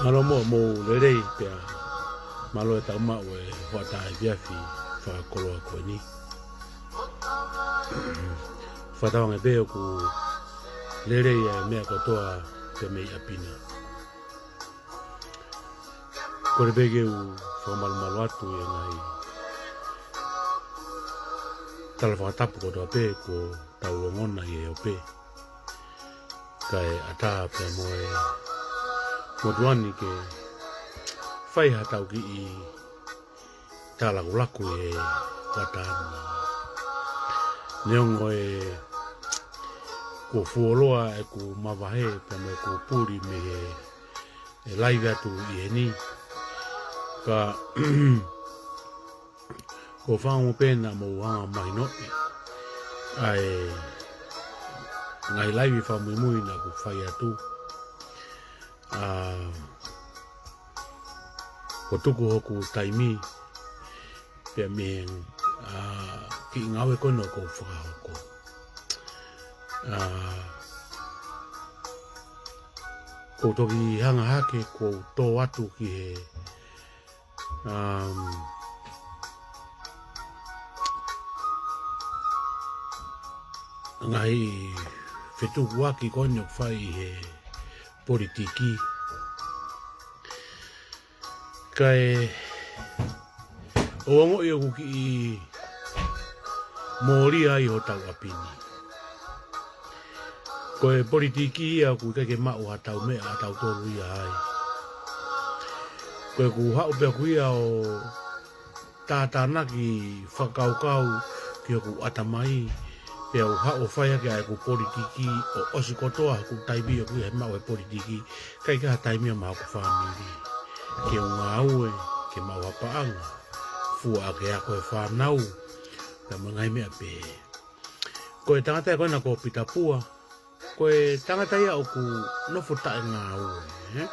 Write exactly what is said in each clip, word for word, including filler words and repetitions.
Mālō muʻa hoʻomou lelei pea mālō e tau maʻu e hoʻatā efiafi fakakoloa ko eni. Fakatauange pē ʻoku lelei ʻa e meʻa kotoa pē mei ʻapi na. Kole pē ke u fakamalumalu atu ʻi he ngaahi tala fakatapu kotoa pē kuo tau ongona ʻi he ope. Kae ʻatā pea mo e motuʻa ni ke fai ha tau kiʻi talakulaku ʻi he hoʻatā ni. Neongo ʻe kuo fuoloa ʻeku mavahe pea mo ʻeku puli mei he, e laive atu ʻi heni. Ka ʻoku ou fakaʻamu pē naʻa mou hanga mahinoʻi ʻa e ngaahi laive fakamuimui naʻa ku fai atu. ʻA, ʻoku tuku hoku taimi pea mei he, ʻa, kiʻi ngāue ko ena ʻoku ou fakahoko. ʻA, ʻoku ou toki hanga hake ʻoku ou tō atu ki he, um, ngaahi fetukuaki ko eni ʻoku fai ʻi he politiki. Kae ʻoua ʻe ongoʻi ʻoku kiʻi mōlia ai hotau ʻapi ni. Ko e politiki ia ʻoku ʻikai ke maʻu ha tau meʻa ʻa tautolu ia ai. Ko ʻeku haʻu pē ʻaku ia ʻo tātānaki fakakaukau ki hoku ʻatamai, pea u haʻu ʻo fai hake ʻa ʻeku politiki ʻo ʻosi kotoa hoku taimi ʻoku ʻi ai he maʻu e politiki, ʻikai ke ʻi ai ha taimi ia maʻa hoku fāmili. Ke u ngāue, ke maʻu ha paʻanga, fua ʻaki e ako e fānau, pea mo e ngaahi meʻa pehē. Ko e tangata ko ena ko Pita Pua, ko e tangata ia ʻoku nofo taʻengāue, ē?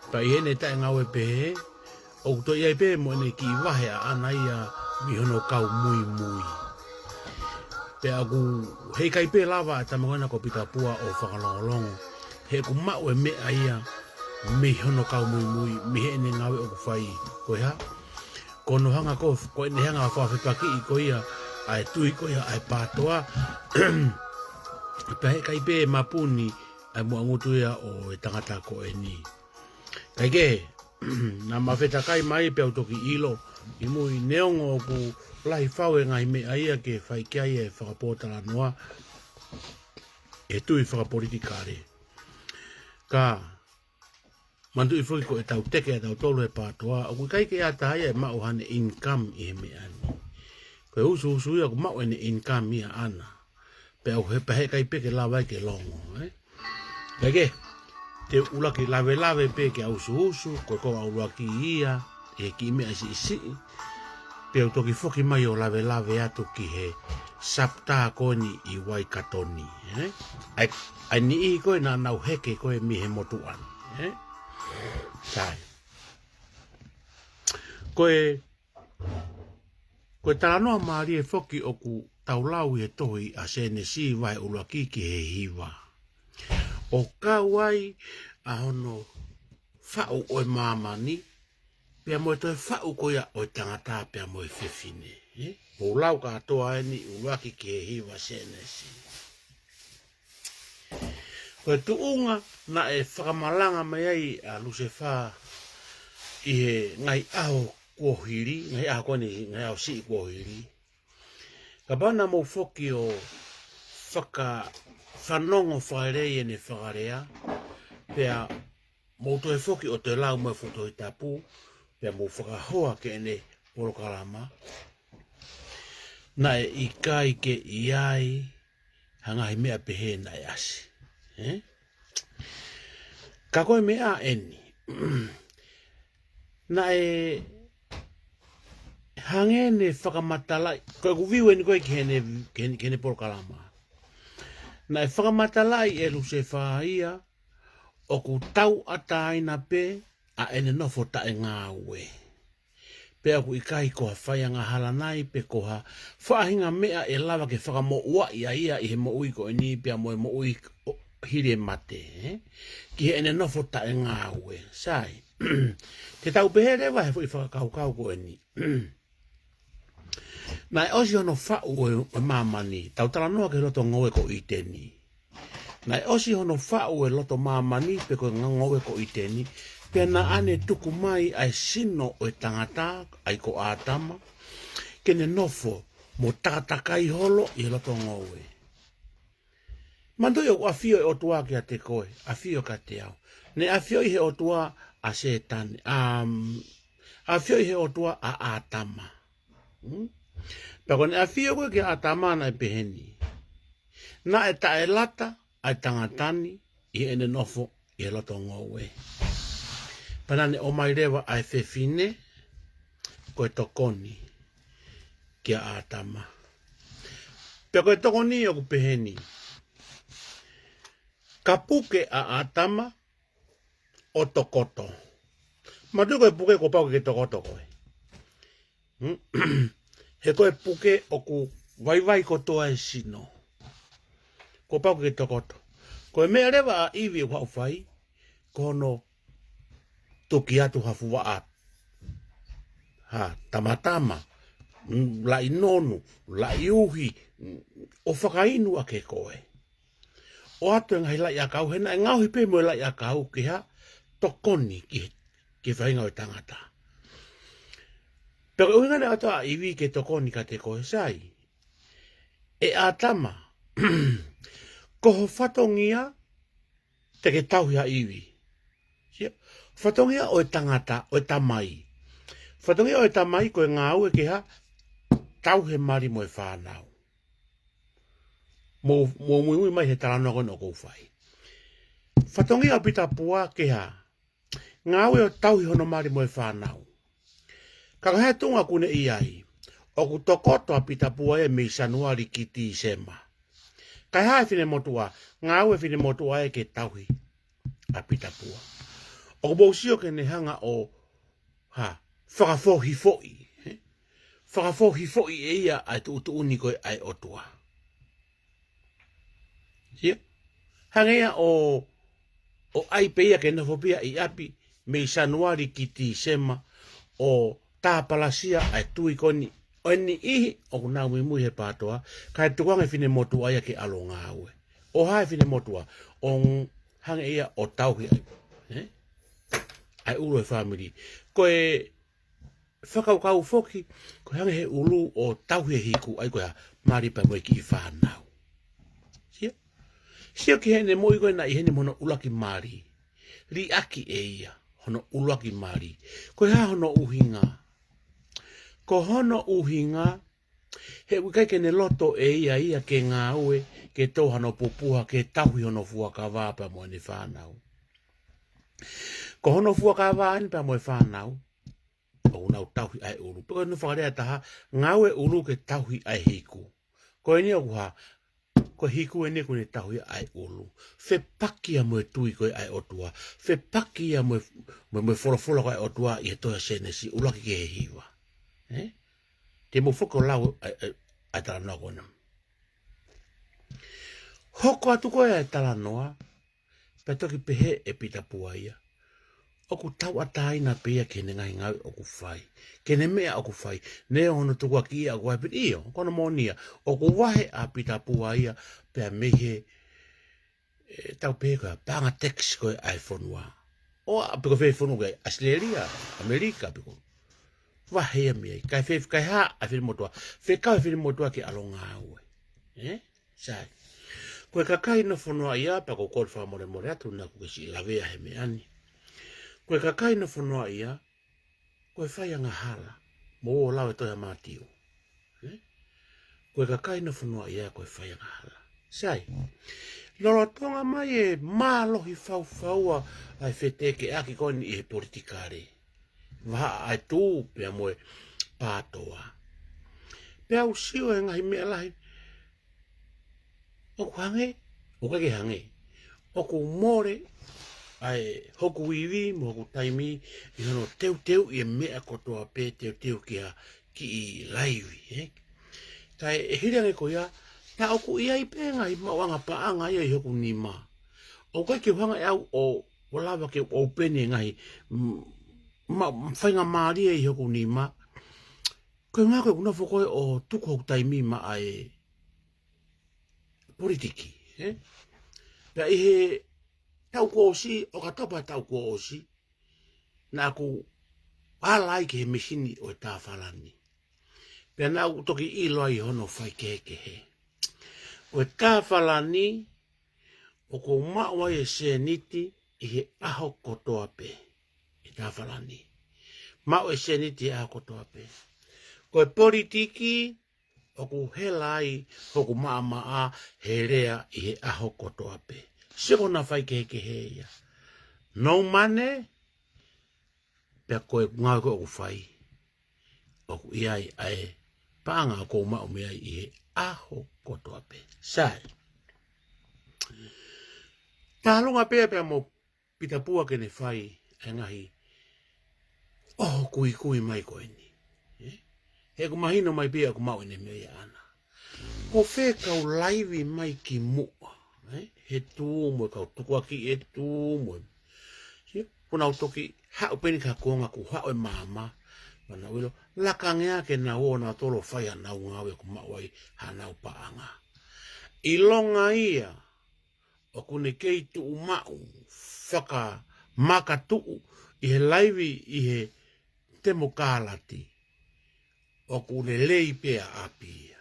Pea ʻi heʻene taʻengāue pehē, ʻoku toe ʻi ai pē mo ʻene kiʻi vahe ʻaʻana ia mei hono kau muimui. Pea ʻoku heʻikai pē lava ʻa e tama ko ena ko Pita Pua ʻo fakalongolongo, he ʻoku maʻu e meʻa ia mei hono kau muimui, mei heʻene ngāue ʻoku fai. Ko e hā? Ko hono hanga ko, ko ʻene hanga ʻo fakafepakiʻi ko ia ʻa e tui ko ia ʻa e PATOA. Pea heʻikai pē mapuni ʻa e muʻa ngutu ia ʻo e tangata ko eni. Kae kehe, naʻa ma fetakai mai pea u toki ʻilo ʻi mui, neongo ʻoku lahi fau e ngaahi meʻa ia ke fai ki ai e fakapōtalanoa ʻi he tui fakapolitikale. Ka manatuʻi foki ko e tau teke ʻa tautolu he PATOA, ʻoku ʻikai ke ʻi ai ha taha ia ʻe maʻu haʻane income ʻi he meʻa ni. Ko e husuhusu ia ʻoku maʻu ʻene income ia ʻaʻana. Pea ʻoku he, pea heʻikai pē ke lava ai ke longo, ē? Kae kehe, te u ʻuluaki lavelave pē ki he husuhusu, ko e konga ʻuluaki ia, ʻi he kiʻi meʻa siʻisiʻi. Pea u toki foki mai ʻo lavelave atu ki he sapta ko eni ʻi Waikato ni, ē? ʻA e, ʻa e niʻihi ko ē naʻa nau heke ko ē mei he motuʻa ni, ē? Sai. Ko e, ko e talanoa mālie foki ʻoku tau lau ʻi he tohi ʻa Sēnesi vahe ʻuluaki ki he hiva. ʻO kau ai ʻa hono faʻu ʻo e māmani, pea mo e toe faʻu ko ia ʻo e tangata pea mo e fefine, ē? Mou lau kātoa eni ʻuluaki ki he hiva Sēnesi. Ko e tuʻunga naʻe fakamalanga mai ai ʻa Lusefā ʻi he ngaahi ʻaho kuo hili, ngaahi ʻaho ko eni, ngaahi ʻaho siʻi kuo hili. Kapau naʻa mou foki ʻo fakafanongo fakalelei ʻene fakalea, pea mou toe foki ʻo toe lau mai e foʻi Tohi Tapu, pea mou fakahoa ki heʻene polokalama, naʻe ʻikai ke ʻi ai ha ngaahi meʻa pehē naʻe ʻasi. Ē? Ka ko e meʻa eni. Naʻe hangē ne fakamatalaʻi, ko ʻeku view eni ko ē ki heʻene, ki heʻene, ki heʻene polokalama. Naʻe fakamatalaʻi ʻe Lusefā ia, ʻoku tauʻatāina pē ʻa ʻene nofo taʻengāue. Pea ʻoku ʻikai ko ha faiangahala nai pe ko ha faʻahinga meʻa ʻe lava ke fakamoʻuaʻi ai ia ʻi he moʻui ko eni pea mo e moʻui ʻo, hili e mate, ē? Ki heʻene nofo taʻengāue, sai. Te tau pehē leva he foʻi fakakaukau ko eni. Naʻe ʻosi hono faʻu ʻo e, ʻo e māmani, tau talanoa ki he loto ngoue ko ʻĪteni. Naʻe ʻosi hono faʻu ʻo e loto māmani pe ko e nga-, ngoue ko ʻĪteni, pea naʻa ne tuku mai ʻa e sino ʻo e tangata, ʻa ia ko ʻĀtama, ke ne nofo mo takatakai holo ʻi he loto ngoue. Manatuʻi ʻoku ʻafio e ʻOtua kiate koe, ʻafio kiate au. Ne ʻafioʻi he ʻOtua ʻa Sētane, um, ʻafioʻi he ʻOtua ʻa ʻĀtama. Hmm? Pea ko ʻene ʻafio ko ē kia ʻĀtama naʻe pehē ni. Naʻe taʻelata ʻa e tangata ni ʻi heʻene nofo ʻi he loto ngoue. Pea naʻa ne ʻomai leva ʻa e fefine ko e tokoni kia ʻĀtama. Pea ko e tokoni ʻoku pehē ni. Ka puke ʻa ʻĀtama ʻo tokoto. Manatuʻi ko e puke kuo pau ke tokoto koe. Hmm? He ko e puke ʻoku vaivai kotoa e sino. Kuo pau ke tokoto. Ko e meʻa leva ʻa ʻIvi ʻoku haʻu fai, ko hono tuki atu ha fuaʻa, ha tamatama, mm, laʻi nonu, laʻi uhi, mm, ʻo fakainu ʻaki koe. ʻO ʻoatu e ngaahi laʻi ʻakau, he naʻe ngaohi pē mo e laʻi ʻakau ke hā, tokoni ki he, ki he faʻahinga ʻo e tangata. Pea ko e ʻuhinga naʻe ʻoatu ʻa ʻIvi ke tokoni kiate koe, sai. ʻE ʻĀtama, ko ho fatongia te ke tauhi ʻa ʻIvi. Sio, fatongia ʻo e tangata, ʻo e tamai. Fatongia ʻo e tamai ko e ngāue ke hā, tauhi e mali mo e fānau. Mou, mou muimui mai he talanoa ko eni ʻoku ou fai. Fatongia ʻo Pita Pua ke hā, ngāue ʻo tauhi hono mali mo e fānau. Ka ko e hā e tuʻunga ʻoku ne ʻi ai? ʻOku tokoto ʻa Pita Pua ia mei Sānuali ki Tīsema. Ka ko e hā e finemotuʻa? Ngāue e finemotuʻa ia ke tauhi ʻa Pita Pua. ʻOku mou sio ke ne hanga ʻo, hā, fakafohifoʻi, ē? Fakafohifoʻi ʻe ia ʻa e tuʻutuʻuni ko ē ʻa e ʻOtua. Sio? Hangē ia ʻo, ʻo ʻai pē ia ke nofo pē ia ʻi ʻapi, mei Sānuali ki Tīsema, ʻo tāpalasia ʻa e tui ko eni, ʻo e niʻihi ʻoku nau muimui he PATOA, kae tukuange e finemotuʻa ia ke ʻalu ʻo ngāue. ʻO hā e finemotuʻa? ʻO ng-, hangē ia ʻo tauhi ʻa e, ē? ʻA e ʻulu e fāmili. Ko e fakakaukau foki, ko e hangē he ʻulu ʻo tauhi e hiku, ʻa ia ko e hā, mali pea mo e kiʻi fānau. Sio? Sio ki heʻene moʻui ko ē naʻe ʻi heni mo hono ʻuluaki mali. Liʻaki ʻe ia hono ʻuluaki mali. Ko e hā hono ʻuhinga? Ko hono ʻuhinga, he ʻoku ʻikai ke ne loto ʻe ia ia ke ngāue, ke tō hano pupuha, ke tauhi hono fuakava pea mo ʻene fānau. Ko hono fuakava eni pea mo e fānau, ʻoku nau tauhi ʻa e ʻulu. Pe ko hono fakalea ʻe taha, ngāue ʻulu ke tauhi ʻa e hiku. Ko eni ʻoku hā, ko e hiku eni ʻoku ne tauhi ʻa e ʻulu. Fepaki ia mo e tui ko ē ʻa e ʻOtua. Fepaki ia mo e, mo e, mo e folofola ko ē ʻa e ʻOtua ʻi he tohi ʻa Sēnesi, ʻuluaki ki he hiva. Ē? Te mou foki ʻo lau ʻa e, ʻa e, ʻa e talanoa ko ena. Hoko atu ko ē ʻa e talanoa, pea toki pehē ʻe Pita Pua ia, ʻoku tauʻatāina pē ia ki heʻene ngaahi ngāue ʻoku fai, ki heʻene meʻa ʻoku fai, neongo hono tukuakiʻia ʻoku ʻi ai pē, ʻio, ko hono moʻoni ia, ʻoku vahe ʻa Pita Pua ia, pea mei he, ē, tau pehē ko e paʻanga tax ko ē ʻa e fonua. ʻO a, pe ko fē fonua ko ē, ʻAositelēlia, ʻAmelika, pe ko. Vahe ia mei ai, kae fē, kae hā ʻa e finemotuʻa, fekau e finemotuʻa ke ʻalu ʻo ngāue. Ē? Sai. Ko e kakai nofo noaʻia, pea ʻoku ou kole fakamolemole atu naʻa ku kei siʻi lavea he meʻa ni. Ko e kakai nofo noaʻia, ko e fai angahala. Mou ō ʻo lau e tohi ʻa Mātiu. Ē? Ko e kakai nofo noaʻia, ko e fai angahala. Sai. Lolotonga mai e mālohi faufaua ʻa e fetekeʻaki ko eni ʻi he politikale. Vahaʻa ʻa e tuʻu pea mo e PATOA. Pea u sio he ngaahi meʻa lahi, ʻoku hangē, ʻoku ʻikai ke hangē. ʻOku mole ʻa e hoku ivi mo hoku taimi ʻi hono teuteuʻi e meʻa kotoa pē, teuteu ki ha kiʻi laivi, ē? Kae hili ange ko ia, tā ʻoku ʻi ai pē ngaahi maʻuʻanga paʻanga ia ʻi hoku nima. ʻoku ʻikai ke u hanga ʻe au ʻo, ʻo lava ke u ʻoupeni e ngaahi, mm, ma-, faingamālie ʻi hoku nima. Ko e ʻuhinga ko ʻeku nofo ko ē ʻo tuku hoku taimi maʻa e politiki, ē? Pea ʻi he taʻu kuo ʻosi, ʻOkatopa taʻu kuo ʻosi, naʻá ku ala ai ki he mīsini ʻo e tā fala ni. Pea naʻá ku toki ʻilo ai hono faikehekehe. Ko e tā fala ni, ʻoku ou maʻu ai e sēniti ʻi he ʻaho kotoa pē. ʻI he tā fala ni. Maʻu e sēniti he ʻaho kotoa pē. Ko e politiki, ʻoku hela ai hoku maʻamaʻa he lea ʻi he ʻaho kotoa pē. Sio ko hono faikehekehe ia. No money, pea ko e ngāue ko ē ʻoku fai, ʻoku ʻi ai ʻa e paʻanga ʻoku ou maʻu mei ai ʻi he ʻaho kotoa pē. Sai. Tālunga pē pea mo Pita Pua ke ne fai e ngaahi ʻoho kuikui mai ko eni. Ē? He ʻoku mahino mai pē ʻoku maʻu ʻene meʻa ia ʻana. Ko fē kau laivi mai ki muʻa, ē? He tū mo e kau tukuakiʻi e tū mo e. Sio, kuo nau toki haʻu pē eni ki ha kuonga kuo haʻu e maama. Pea nau ʻilo, laka ange ā ke nau ō nautolu ʻo fai hanau ngāue ʻoku maʻu ai hanau paʻanga. ʻIlonga ia, ʻoku ne kei tuʻu maʻu, fakamakatuʻu ʻi he laivi ʻi he temokalati. ʻOku lelei pē ʻa ʻapi ia.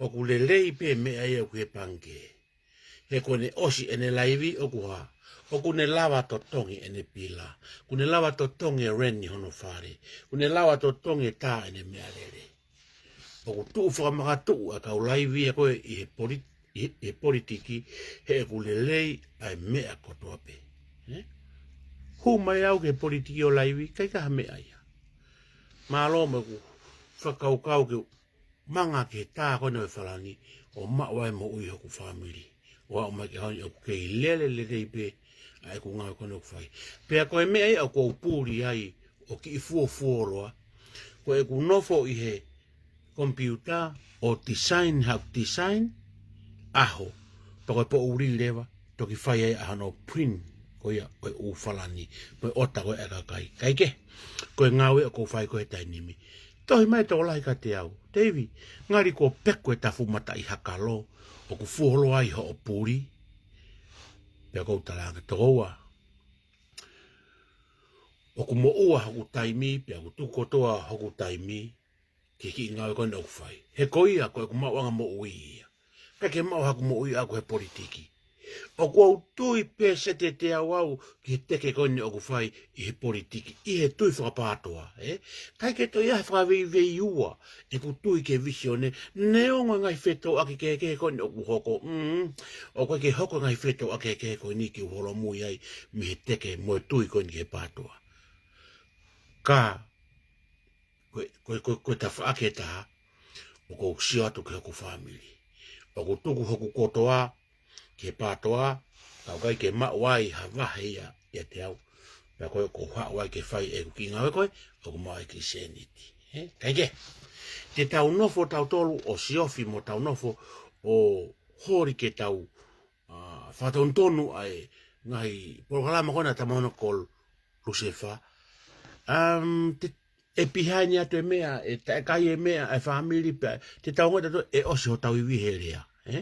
ʻOku lelei pē meʻa ia ʻoku he pangikē. He ko ʻene ʻosi ʻene laivi ʻoku hā. ʻOku ne lava totongi ʻene pila. ʻOku ne lava totongi e reni hono fale. ʻOku ne lava totongi e tā ʻene meʻalele. ʻOku tuʻu fakamakatuʻu ʻa e kau laivi ia ko ē ʻi he poli-, ʻi he, ʻi he politiki, he ʻoku lelei ʻa e meʻa kotoa pē. Ē? Hū mai au ki he politiki ʻo laivi, ʻikai ke ʻi ai ha meʻa ia. Mālō mo ʻeku fakakaukau ke u manga ki he tā ko eni ʻo e fala ni, ʻo maʻu ai moʻui hoku fāmili. ʻO aʻu mai ki he ʻaho ni ʻoku kei lele lelei pē ʻa ʻeku ngāue ko eni ʻoku fai. Pea ko e meʻa ia ʻoku ou puli ai ʻo kiʻi fuofuoloa. Ko ʻeku nofo ʻi he computer ʻo design haʻaku design, ʻaho, pea ko e poʻuli leva, toki fai ai ʻa hono print ko ia ʻo e ʻū fala ni, mo e ʻota ko ē ʻa e kakai. Kae kehe, ko e ngāue ʻoku ou fai ko ē he taimi ni. Tohi mai e tokolahi kiate au, Teivi, ngali kuo peku e tafu mataʻi hakalo, ʻoku fuoloa ai hoʻo puli. Pea ʻoku ou talaange, tokoua, ʻoku moʻua hoku taimi, pea ʻoku tuku kotoa hoku taimi ki he kiʻi ngāue ko eni ʻoku fai. He ko ia, ko ʻeku maʻuʻanga moʻui ia. ʻIkai ke maʻu haku moʻui ʻaʻaku he politiki. ʻOku ou tui pē sētete au au ki he teke ko eni ʻoku fai ʻi he politiki, ʻi he tui fakapātoa, ē? ʻIkai ke toe ʻi ai ha fakaveiveiua ʻeku tui ki he vīsone, neongo e ngaahi fetōʻaki kehekehe ko eni ʻoku hoko, mm, ʻoku ʻikai ke hoko e ngaahi fetōʻaki kehekehe ko eni ke u holomui ai mei he teke mo e tui ko eni ki he pātoa. Ka, ko e, ko e, ko e, ko e tafaʻaki ʻe taha, ʻoku ou sio atu ki hoku fāmili. ʻOku tuku hoku kotoa ki he pātoa, ka ʻoku ʻikai ke maʻu ai ha vahe ia ʻiate au. Pea ko ē ʻoku ou haʻu ai ke fai ʻeku kiʻi ngāue ko ē, ʻoku maʻu ai e kiʻi sēniti. Ē? Kae kehe, te tau nofo tautolu ʻo siofi mo tau nofo ʻo holi ke tau, ā, fakatonutonu ʻa e ngaahi polokalama ko ena ʻa e tama ko Lusefa. Um, te, ʻe pihaini atu e meʻa, ʻe taʻekai e meʻa, e fāmili pea, te tau ngata atu, ʻe ʻosi hotau ivi he lea, ē?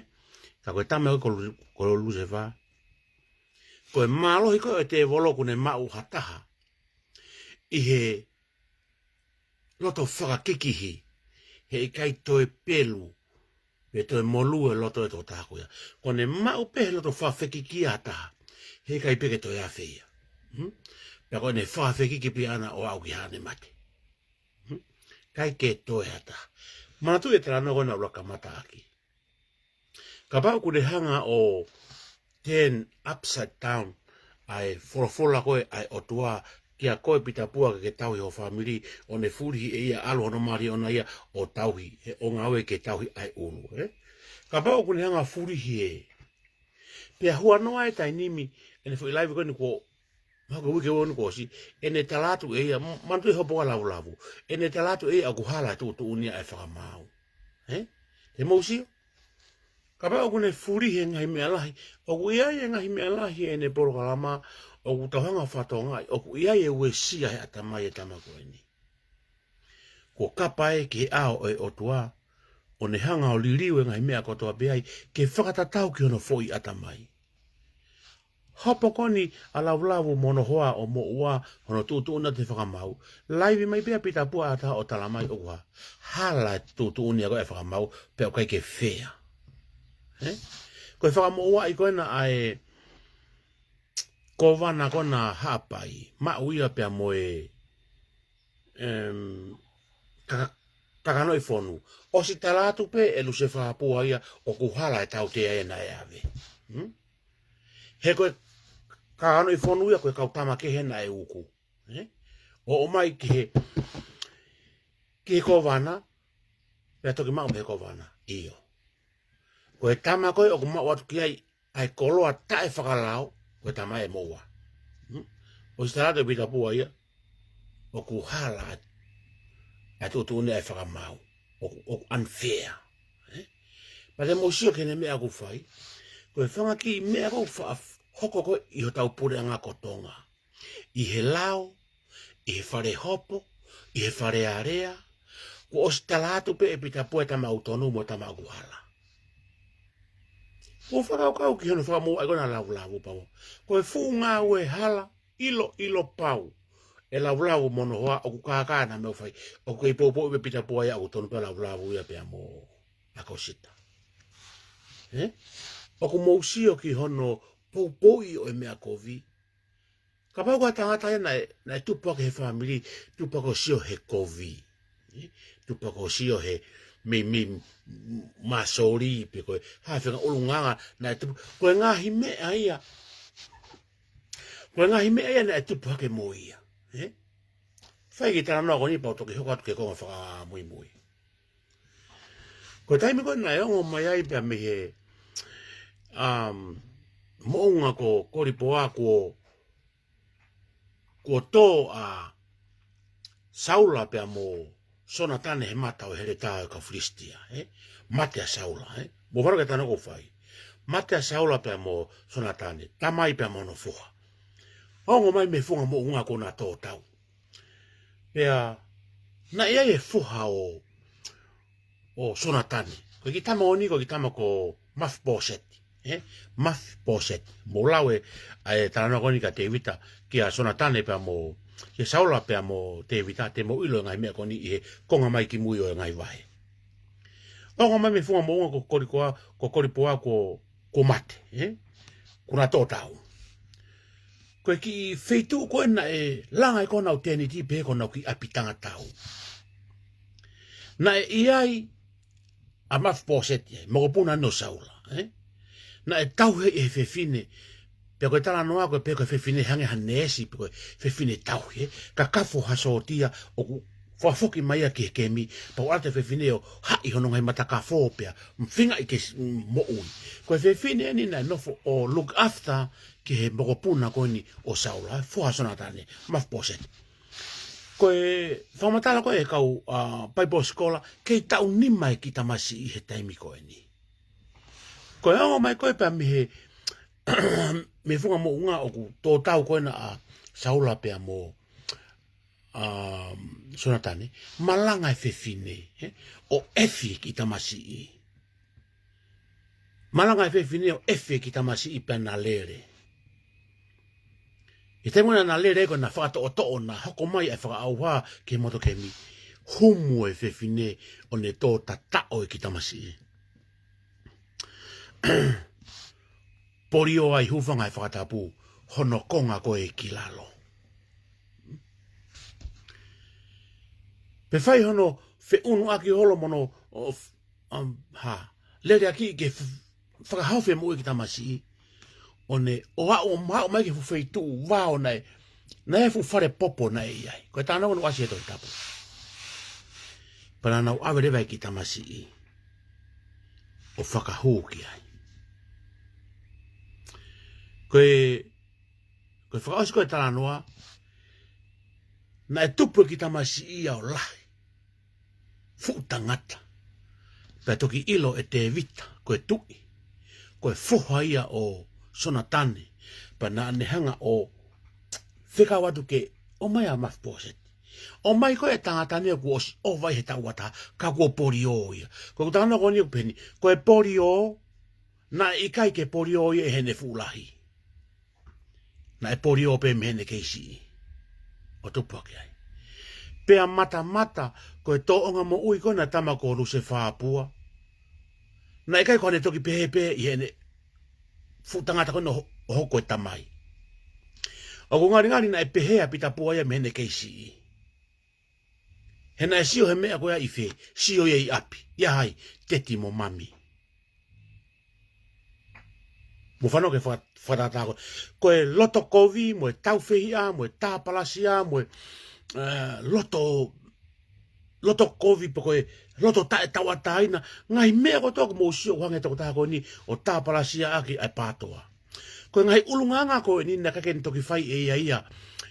Ka ko e tama ko Lu-, ko Lusefa. Ko e mālohi ko ē ʻo e tēvolo ʻoku ne maʻu ha taha ʻi he loto fakakikihi, he ʻikai toe pelu, pe toe molū e loto e tokotaha ko ia. Ko ʻene maʻu pē he loto fakafekiki ʻa ha taha, he ʻikai pē ke toe afe ia. Hmm? Pea ko ʻene fakafekiki pē ʻana ʻo aʻu ki haʻane mate. Hmm? ʻIkai ke toe ha taha. Manatuʻi e talanoa ko ena naʻá ku kamata ʻaki. Kapau ʻoku ne hanga ʻo turn upside down ʻa e folofola ko ē ʻa e ʻOtua kia koe Pita Pua ke ke tauhi ho fāmili, ʻo ne fulihi ʻe ia, ʻalu hono mali ʻona ia ʻo tauhi, he ʻo ngāue ke tauhi ʻa e ʻulu, ē? Kapau ʻoku ne hanga fulihi ē. Pea huanoa e taimi ni, ʻene foʻi laivi ko eni kuo, mahalo ko e uike ua eni kuo ʻosi, ʻene tala atu ʻe ia, m-, manatuʻi e hopo ka lavulavu, ʻene tala atu ʻe ia ʻoku hala e tuʻutuʻuni ʻa e fakamaau. Ē? Te mou sio? Kapau ʻoku ne fuli he ngaahi meʻa lahi, ʻoku ʻi ai e ngaahi meʻa lahi ʻene polokalama, ʻoku tau hanga ʻo fakatokangaʻi, ʻoku ʻi ai e uesia he ʻatamai e tama ko eni. Kuo kapa ē ki he ʻao ʻo e ʻOtua, ʻo ne hanga ʻo liliu e ngaahi meʻa kotoa pē ai, ke fakatatau ki hono foʻi ʻatamai. Hopo ko eni ʻa Lavulavu mo hono hoa ʻo Moʻua hono tuʻutuʻuni atu e fakamau. Laivi mai pē ʻa Pita Pua ʻa taha ʻo talamai ʻoku ha-, hala e tuʻutuʻuni ʻa ko ē e fakamau, pea ʻoku ʻikai ke fea. Ē? Ko e fakamoʻuaʻi ko ena ʻa e kōvana ko ena Haʻapai, maʻu ia pea mo e, em, Ka-, Kakanoʻifonu. ʻOsi tala atu pē ʻe Lusefa Pua ia ʻoku hala e tautea ē naʻe ʻave. Hmm? He ko e Kakanoʻifonu ia ko e kau tama kehe naʻe uku. Ē? ʻO ʻomai ki he, ki he kōvana, pea toki maʻu mei he kōvana. ʻIo. Ko e tama ko ē ʻoku maʻu atu ki ai ʻa e koloa taʻefakalao, ko e tama ē Moʻua. Hmm? ʻOsi tala atu ʻe Pita Pua ia, ʻoku hala e tuʻutuʻuni ʻa e fakamau. ʻOku, ʻoku unfair. Ē? Pea te mou sio ki heʻene meʻa ʻoku fai, ko e fanga kiʻi meʻa ʻoku fa-, hoko ko ē ʻi hotau puleʻanga ko Tonga. ʻI he lao, ʻi he fale hopo, ʻi he fale alea, kuo ʻosi tala atu pē ʻe Pita Pua e tama ʻoku tonu mo e tama ʻoku hala. Kuo fakakaukau ki hono fakamoʻuaʻi ko ena ʻa Lavulavu pau. Ko e fuʻu ngāue hala, ʻiloʻilo pau ʻe Lavulavu mo hono hoa ʻoku kākā ʻena meʻa ʻoku fai, ʻoku kei poupouʻi pē ʻe Pita Pua ia ʻoku tonu pē ʻa Lavulavu ia pea mo ʻAkosita. Ē? ʻOku mou sio ki hono poupouʻi ʻo e meʻa kovi. Kapau ko ha tangata ia naʻe, naʻe tupu hake he fāmili, tupu hake ʻo sio he kovi. Ē? Tupu hake ʻo sio he meimei m-, māsoli pe ko e hā e fanga ʻulungaanga naʻe tupu. Ko e ngaahi meʻa ia. Ko e ngaahi meʻa ia naʻe tupu hake mo ia. Ē? Fai e kiʻi talanoa ko eni pea u toki hoko atu ki he konga fakamuimui. Ko e taimi ko ē naʻe ongo mai ai pea mei he, um, moʻunga ko Kolipoa kuo, kuo tō ʻa Saula pea mo Sonatane he mata ʻo e heletā ʻo e kau Filisitia, ē? Mate ʻa Saula, ē? Mou fanongo ki he talanoa ʻoku fai. Mate ʻa Saula pea mo Sonatane, tamai pea mo hono foha. Ongo mai mei he funga moʻunga kuo na tō tau. Pea, naʻe ʻi ai e foha ʻo, ʻo Sonatane. Ko e kiʻi tama ʻo ni, ko e kiʻi tama ko Mafiposeti. Ē? Mafiposeti. Mou lau e, ʻa e talanoa ko eni kia Tēvita, kia Sonatane pea mo, kia Saula pea mo Tēvita, te mou ʻilo e ngaahi meʻa ko eni ʻi he konga mai ki mui ʻo e ngaahi vahe. Ongo mai mei he funga moʻunga ko Kolikoa, ko Kolipoa ko, ko mate, ē? Kuo na tō tau. Ko e kiʻi feituʻu ko ē naʻe langa ai ko ē honau tēniti pe ko honau kiʻi ʻapi tangatau. Naʻe ʻi ai ʻa Mafiposeti ai, mokopuna ʻo Saula, ē? Naʻe tauhi ʻe he fefine, pea ko e talanoa ko ē pē ko e fefine hangē ha neesi pe ko e fefine tauhi, ē? Ka kafo ha sōtia ʻoku fakafoki mai ia ki he kemi, pea ʻoatu e fefine ʻo haʻi hono ngaahi matakafo pea, fingaʻi ke s-, moʻui. Ko e fefine eni naʻe nofo ʻo look after ki he mokopuna ko eni ʻo Saula, foha ʻo Sonatane, Mafiposeti. Ko e fakamatala ko ē ʻa e kau, ʻa, Bible scholar, kei taʻu nima e kiʻi tamasiʻi he taimi ko eni. Ko e ongo mai ko ē pea mei he, mei he funga moʻunga ʻoku tō tau ko ena ʻa Saula pea mo, um, Sonatane, malanga e fefine, ē? ʻO ʻefi e kiʻi tamasiʻi. Malanga e fefine ʻo ʻefi e kiʻi tamasiʻi pea na lele. ʻI he taimi naʻa na lele ai ko ē na fakatoʻotoʻo, na hoko mai e fakaʻauha ki he motu kemi. Humu e fefine ʻo ne tō tataʻo e kiʻi tamasiʻi. Polio ai, hūfanga he fakatapu, hono konga ko ē ki lalo. Pea fai hono feʻunuʻaki holo mo hono, ʻo, um, ha, lele ʻaki ke f-, fakahaofi e moʻui e kiʻi tamasiʻi. ʻO ne, ʻo aʻu, ʻo aʻu mai ki he fuʻu feituʻu vao naʻe, naʻe fuʻu fale popo naʻe ʻi ai. Ko e talanoa ʻoku ʻasi he Tohi Tapu. Pea naʻa nau ʻave leva e kiʻi tamasiʻi ʻo fakahū ki ai. Ko e, ko e fakaʻosi ko ē talanoa, naʻe tupu e kiʻi tamasiʻi ia ʻo lahi. Fuʻu tangata. Pea toki ʻilo ʻe Tēvita, ko e tuʻi, ko e foha ia ʻo Sonatane, pea naʻa ne hanga ʻo fekau atu ke ʻomai ʻa Mefipōseti. ʻOmai ko e tangata ni kuo ʻosi ʻova ʻi he taʻu ʻe taha, ka kuo polio ia. Ko e tangata ko eni ʻoku pehē ni, ko e polio, naʻe ʻikai ke polio ia ʻi heʻene fuʻu lahi. Naʻe polio pē mei heʻene kei siʻi ʻo tupu hake ai. Pea matamata, ko e tōʻonga moʻui ko ena ʻa e tama ko Lusefā Pua, naʻe ʻikai ko haʻane toki pehē pē ʻi heʻene fuʻu tangata ko ena ʻo, ʻo hoko ko e tamai. ʻOku ngalingali naʻe pehē ʻa Pita Pua ia mei heʻene kei siʻi. He naʻe sio he meʻa ko ia ʻi fē, sio ia ʻi ʻapi. ʻIa hai, teti mo mami. Mou fanongo ki he faka-, fakatātā ko ē. Ko e loto kovi, mo e tāufehiʻa, mo e tāpalasia, mo e, eh, loto, loto kovi pe ko e loto taʻetauʻatāina. Ngaahi meʻa kotoa ʻoku mou sio ʻoku hanga ʻe he tokotaha ko eni ʻo tāpalasiaʻaki ʻa e pātoa. Ko e ngaahi ʻulungaanga ko eni naʻe ʻikai ke ne toki fai ʻe ia ia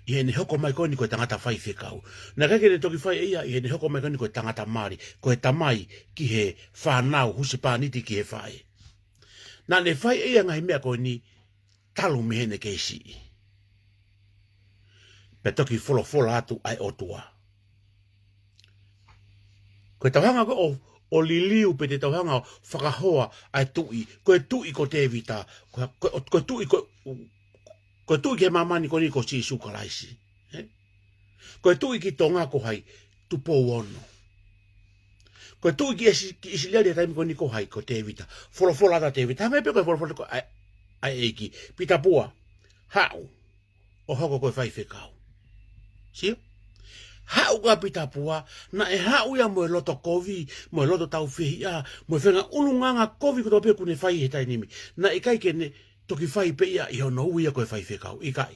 ʻi heʻene hoko mai ko eni ko e tangata faifekau. Naʻe ʻikai ke ne toki fai ʻe ia ʻi heʻene hoko mai ko eni ko e tangata mali, ko e tamai ki he fānau, husepāniti ki he faʻē. Naʻa ne fai ʻe ia ngaahi meʻa ko eni talu mei heʻene kei siʻi. Pea toki folofola atu ʻa e ʻOtua. Ko e tau hanga ko ē ʻo, ʻo liliu pe te tau hanga ʻo fakahoa ʻa e tuʻi. Ko e tuʻi ko Tēvita, ko, ko, ko e tuʻi ko, ko e tuʻi ki he māmani ko eni ko Sīsū Kalaisi. Ē? Ko e tuʻi ki Tonga ko hai, Tupou Ono. Ko e tuʻi ki ʻIsi-, ki ʻIsileli he taimi ko eni ko hai, ko Tēvita. Folofola atu ʻa Tēvita, hangē pē ko e folofola ko ē ʻa, ʻa e ʻEiki. Pita Pua, haʻu ʻo hoko ko e faifekau. Sio? Haʻu ko ē ʻa Pita Pua, naʻe haʻu ia mo e loto kovi, mo e loto tāufehiʻa, mo e faʻahinga ʻulungaanga kovi kotoa pē ʻoku ne fai he taimi ni. Naʻe ʻikai ke ne toki fai pē ia ʻi hono ui ia ko e faifekau. ʻIkai.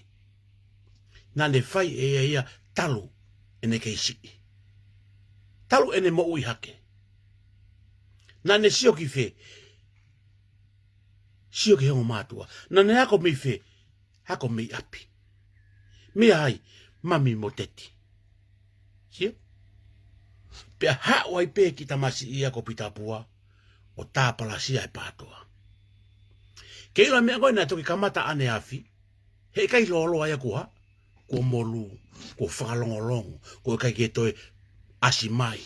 Naʻa ne fai ʻe ia ia talu ʻene kei siʻi. Talu ʻene moʻui hake. Naʻa ne sio ki fē? Sio ki he ongo mātuʻa. Naʻa ne ako mei fē? Ako mei ʻapi. Mei ai, mami mo teti. Sio? Pea haʻu ai pē kiʻi tamasiʻi ia ko Pita Pua ʻo tāpalasia e pātoa. Ke ʻilo e meʻa ko ē naʻe toki kamata ʻaneafi, heʻikai lōloa ia kuo hā, kuo molū, kuo fakalongolongo, kuo ʻikai ke toe ʻasi mai.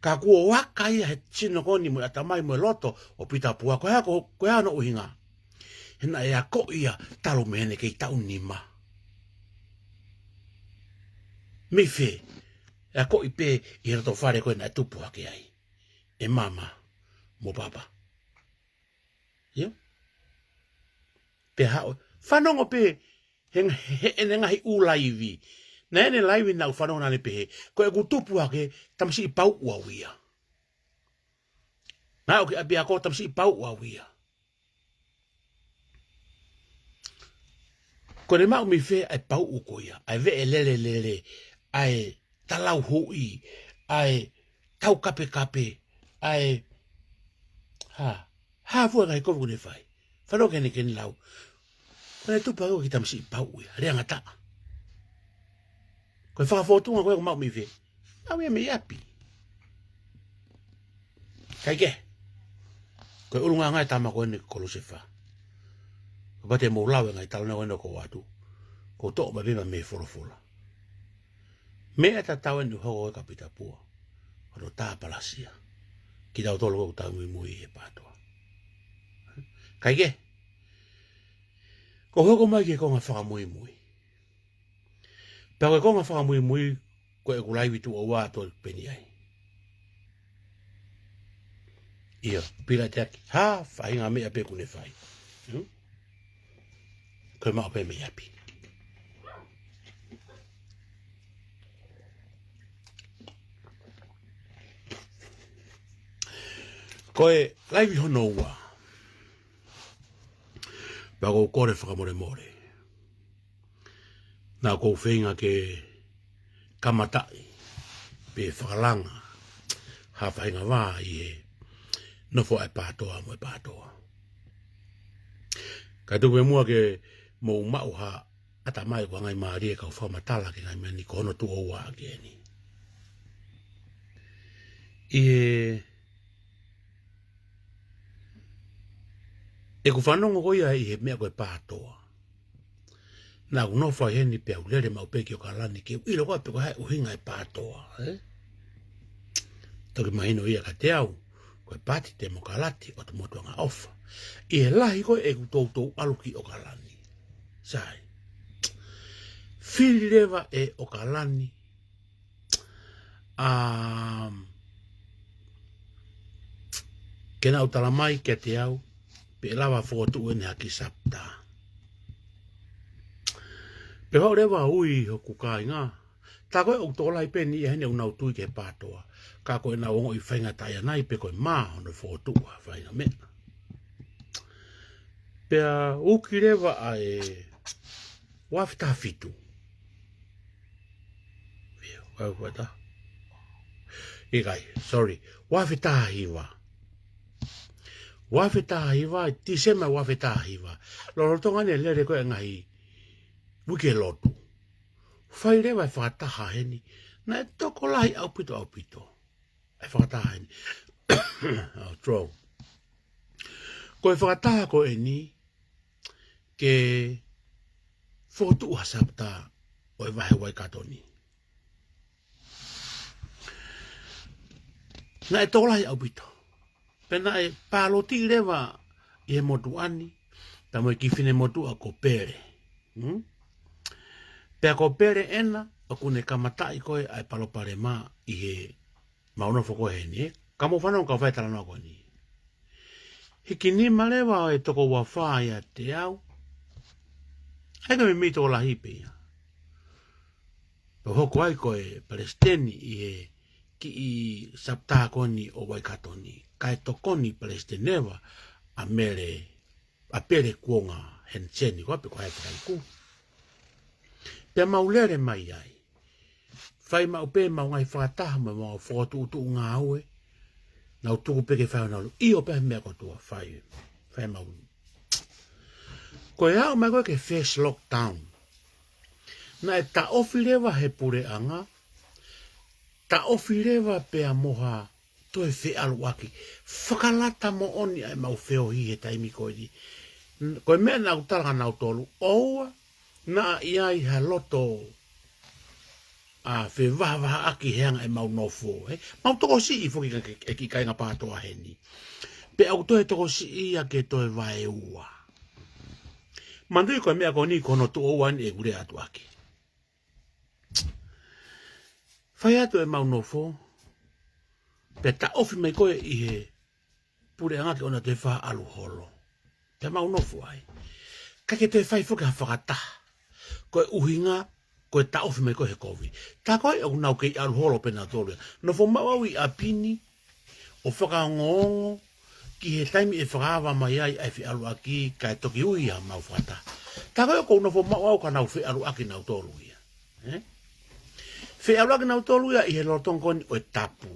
Ka kuo aka ia he sino ko eni mo e ʻatamai mo e loto ʻo Pita Pua, ko e hā ko, ko e hā hono ʻuhinga? He naʻe akoʻi ia talu mei heʻene kei taʻu nima. Mei fē? ʻE akoʻi pē ʻi he loto fale ko ē naʻe tupu hake ai ʻe mama mo papa. Ia? Pea haʻu, fanongo pē he, he, heʻene ngaahi ʻū laivi. Naʻe ʻi ai ʻene laivi naʻa ku fanongo naʻa ne pehē, ko ʻeku tupu hake tamasiʻi pauʻu au ia. Naʻa ku ʻi ʻapiako tamasiʻi pauʻu au ia. Ko ʻene maʻu mei fē ʻa e pauʻu ko ia, ʻa e veʻe lelelele, ʻa e talauhuʻi, ʻa e taukapekape, ʻa e, hā, hā fua e ngaahi kovi ʻoku ne fai. Fanongo ki heʻene, ki heʻene lau. Ko ʻene tupu hake ko e kiʻi tamasiʻi pauʻu ia, leangataʻa. Ko e fakafōtunga ko ē ʻoku maʻu mei fē? Maʻu ia mei ʻapi. Kae kehe, ko e ʻulungaanga e tama ko eni ko Lusefā. Kapau te mou lau e ngaahi talanoa ko eni ʻoku ou ʻoatu, ʻoku ou toʻo mai pē mei he folofola. Meʻa tatau eni ʻoku hoko ko ē kia Pita Pua, hono tāpalasia kitautolu ʻoku tau muimui he pātoa. Kae kehe, ʻoku ou hoko mai ki he konga fakamuimui. Pea ko e konga fakamuimui, ko ʻeku laivi tuʻo ua ʻoku ou pehē ni ai. ʻIa, pila teaki, hā faʻahinga meʻa pē ʻoku ne fai. Hmm? Ko e maʻu pē mei ʻapi. Ko e laivi hono ua. Pea ʻoku ou kole fakamolemole. Naʻa ʻoku ou feinga ke kamataʻi pe fakalanga ha faʻahinga vā ʻi he nofo ʻa e pātoa mo e pātoa. Kae tuku pē muʻa ke mou maʻu ha ʻatamai ʻoku hangai mālie kau fakamatala ki he ngaahi meʻa ni ko hono tuʻo ua ʻaki eni. ʻI he ʻeku fanongo ko ia ʻi he meʻa ko e pātoa. Naʻá ku nofo ai heni pea u lele maʻu pē ki ʻOkalani ke u ʻilo ko ā pe ko e hā e ʻuhinga e pātoa, ē? Toki mahino ia kiate au, ko e paati temokalati ʻo e motuʻanga ʻofa. ʻI he lahi ko ē ʻeku toutou ʻalu ki ʻOkalani. Sai. Fili leva ʻe ʻOkalani, um, ke nau tala mai kiate au, pe ʻe lava fokotuʻu ʻeni ha kiʻi sapta. Pea haʻu leva ʻo ui hoku kāinga, tā ko ē ʻoku tokolahi pē ʻeni ia heni ʻoku nau tui ki he pātoa. Ka ko ʻenau ongoʻi faingataʻaʻia nai pe ko e mā hono fokotuʻu ha faʻahinga meʻa. Pea uki leva ʻa e uaafe taha fitu. Ia, uaafe taha. ʻIkai, sorry. Uaafe taha hiva. Uaafe taha hiva, Tīsema uaafe taha hiva. Lolotonga ʻene lele ko ē ngaahi uike lotu. Fai leva e fakataha heni. Naʻe tokolahi ʻaupito, ʻaupito e fakataha heni. Oh, true. Ko e fakataha ko ʻeni ke fokotuʻu ha sapta ʻo e vahe Uaikato ni. Naʻe tokolahi ʻaupito. Pea naʻe pāloti leva ʻi he motuʻa ni, tā mo e kiʻi finemotuʻa ko Pele. Hmm? Pea ko Pele ʻena, ʻoku ne kamataʻi ko ē ʻa e palopalema ʻi he mau nofo ko ē heni, ē? Ka mou fanongo kau fai e talanoa ko ʻeni. Hiki nima leva ʻo e toko uafā ʻiate au. ʻAi ka meimei tokolahi pē ia. Pea hoko ai ko e palesiteni ʻi he kiʻi sapta ko ʻeni ʻo Uaikato ni. Kae tokoni palesiteni leva ʻa Mele, ʻa Pele Kuonga Heniseni, ko ē pe ko hai fakaiku. Pea mau lele mai ai. Fai maʻu pē mau ngaahi fakataha mo mau fokotuʻutuʻu ngāue. Nau tuku pē ke fai honau ʻio pē meʻa kotoa fai. Fai mau. Ko e aʻu mai ko ē ki he first lockdown. Naʻe taʻofi leva he puleʻanga. Taʻofi leva pea mo ha toe feʻaluʻaki. Fakalata moʻoni ʻa e mau feohi he taimi ko eni. N-, ko e meʻa naʻá ku tala kia nautolu, ʻoua naʻa ʻi ai ha loto ʻa fevahavahaʻaki he anga ʻemau nofo, ē? Mau tokosiʻi foki ka ke, e kiʻi kāinga pātoa heni. Pea ʻoku toe tokosiʻi ia ke toe vaeua. Manatuʻi ko e meʻa ko eni ko hono tuʻo ua ʻeni ʻeku lea atu ʻaki. Fai atu ʻemau nofo, pea taʻofi mai ko ē ʻi he puleʻanga ke ʻoua toe fai ha ʻalu holo. Pea mau nofo ai. Kae ʻikai ke toe fai foki ha fakataha. Ko e ʻuhinga, ko e taʻofi mai ko ē he kovi. Tā ko ē ʻoku nau kei ʻalu holo pē nautolu ia. Nofo maʻu au ʻi ʻapi ni, ʻo fakaongoongo ki he taimi ʻe fakaava mai ai ʻa e feʻaluʻaki kae toki ui ʻa mau fakataha. Tā ko ē ʻoku ou nofo maʻu au ka nau feʻaluʻaki nautolu ia. Ē? Feʻaluʻaki nautolu ia ʻi he lolotonga ko eni ʻo e tapu.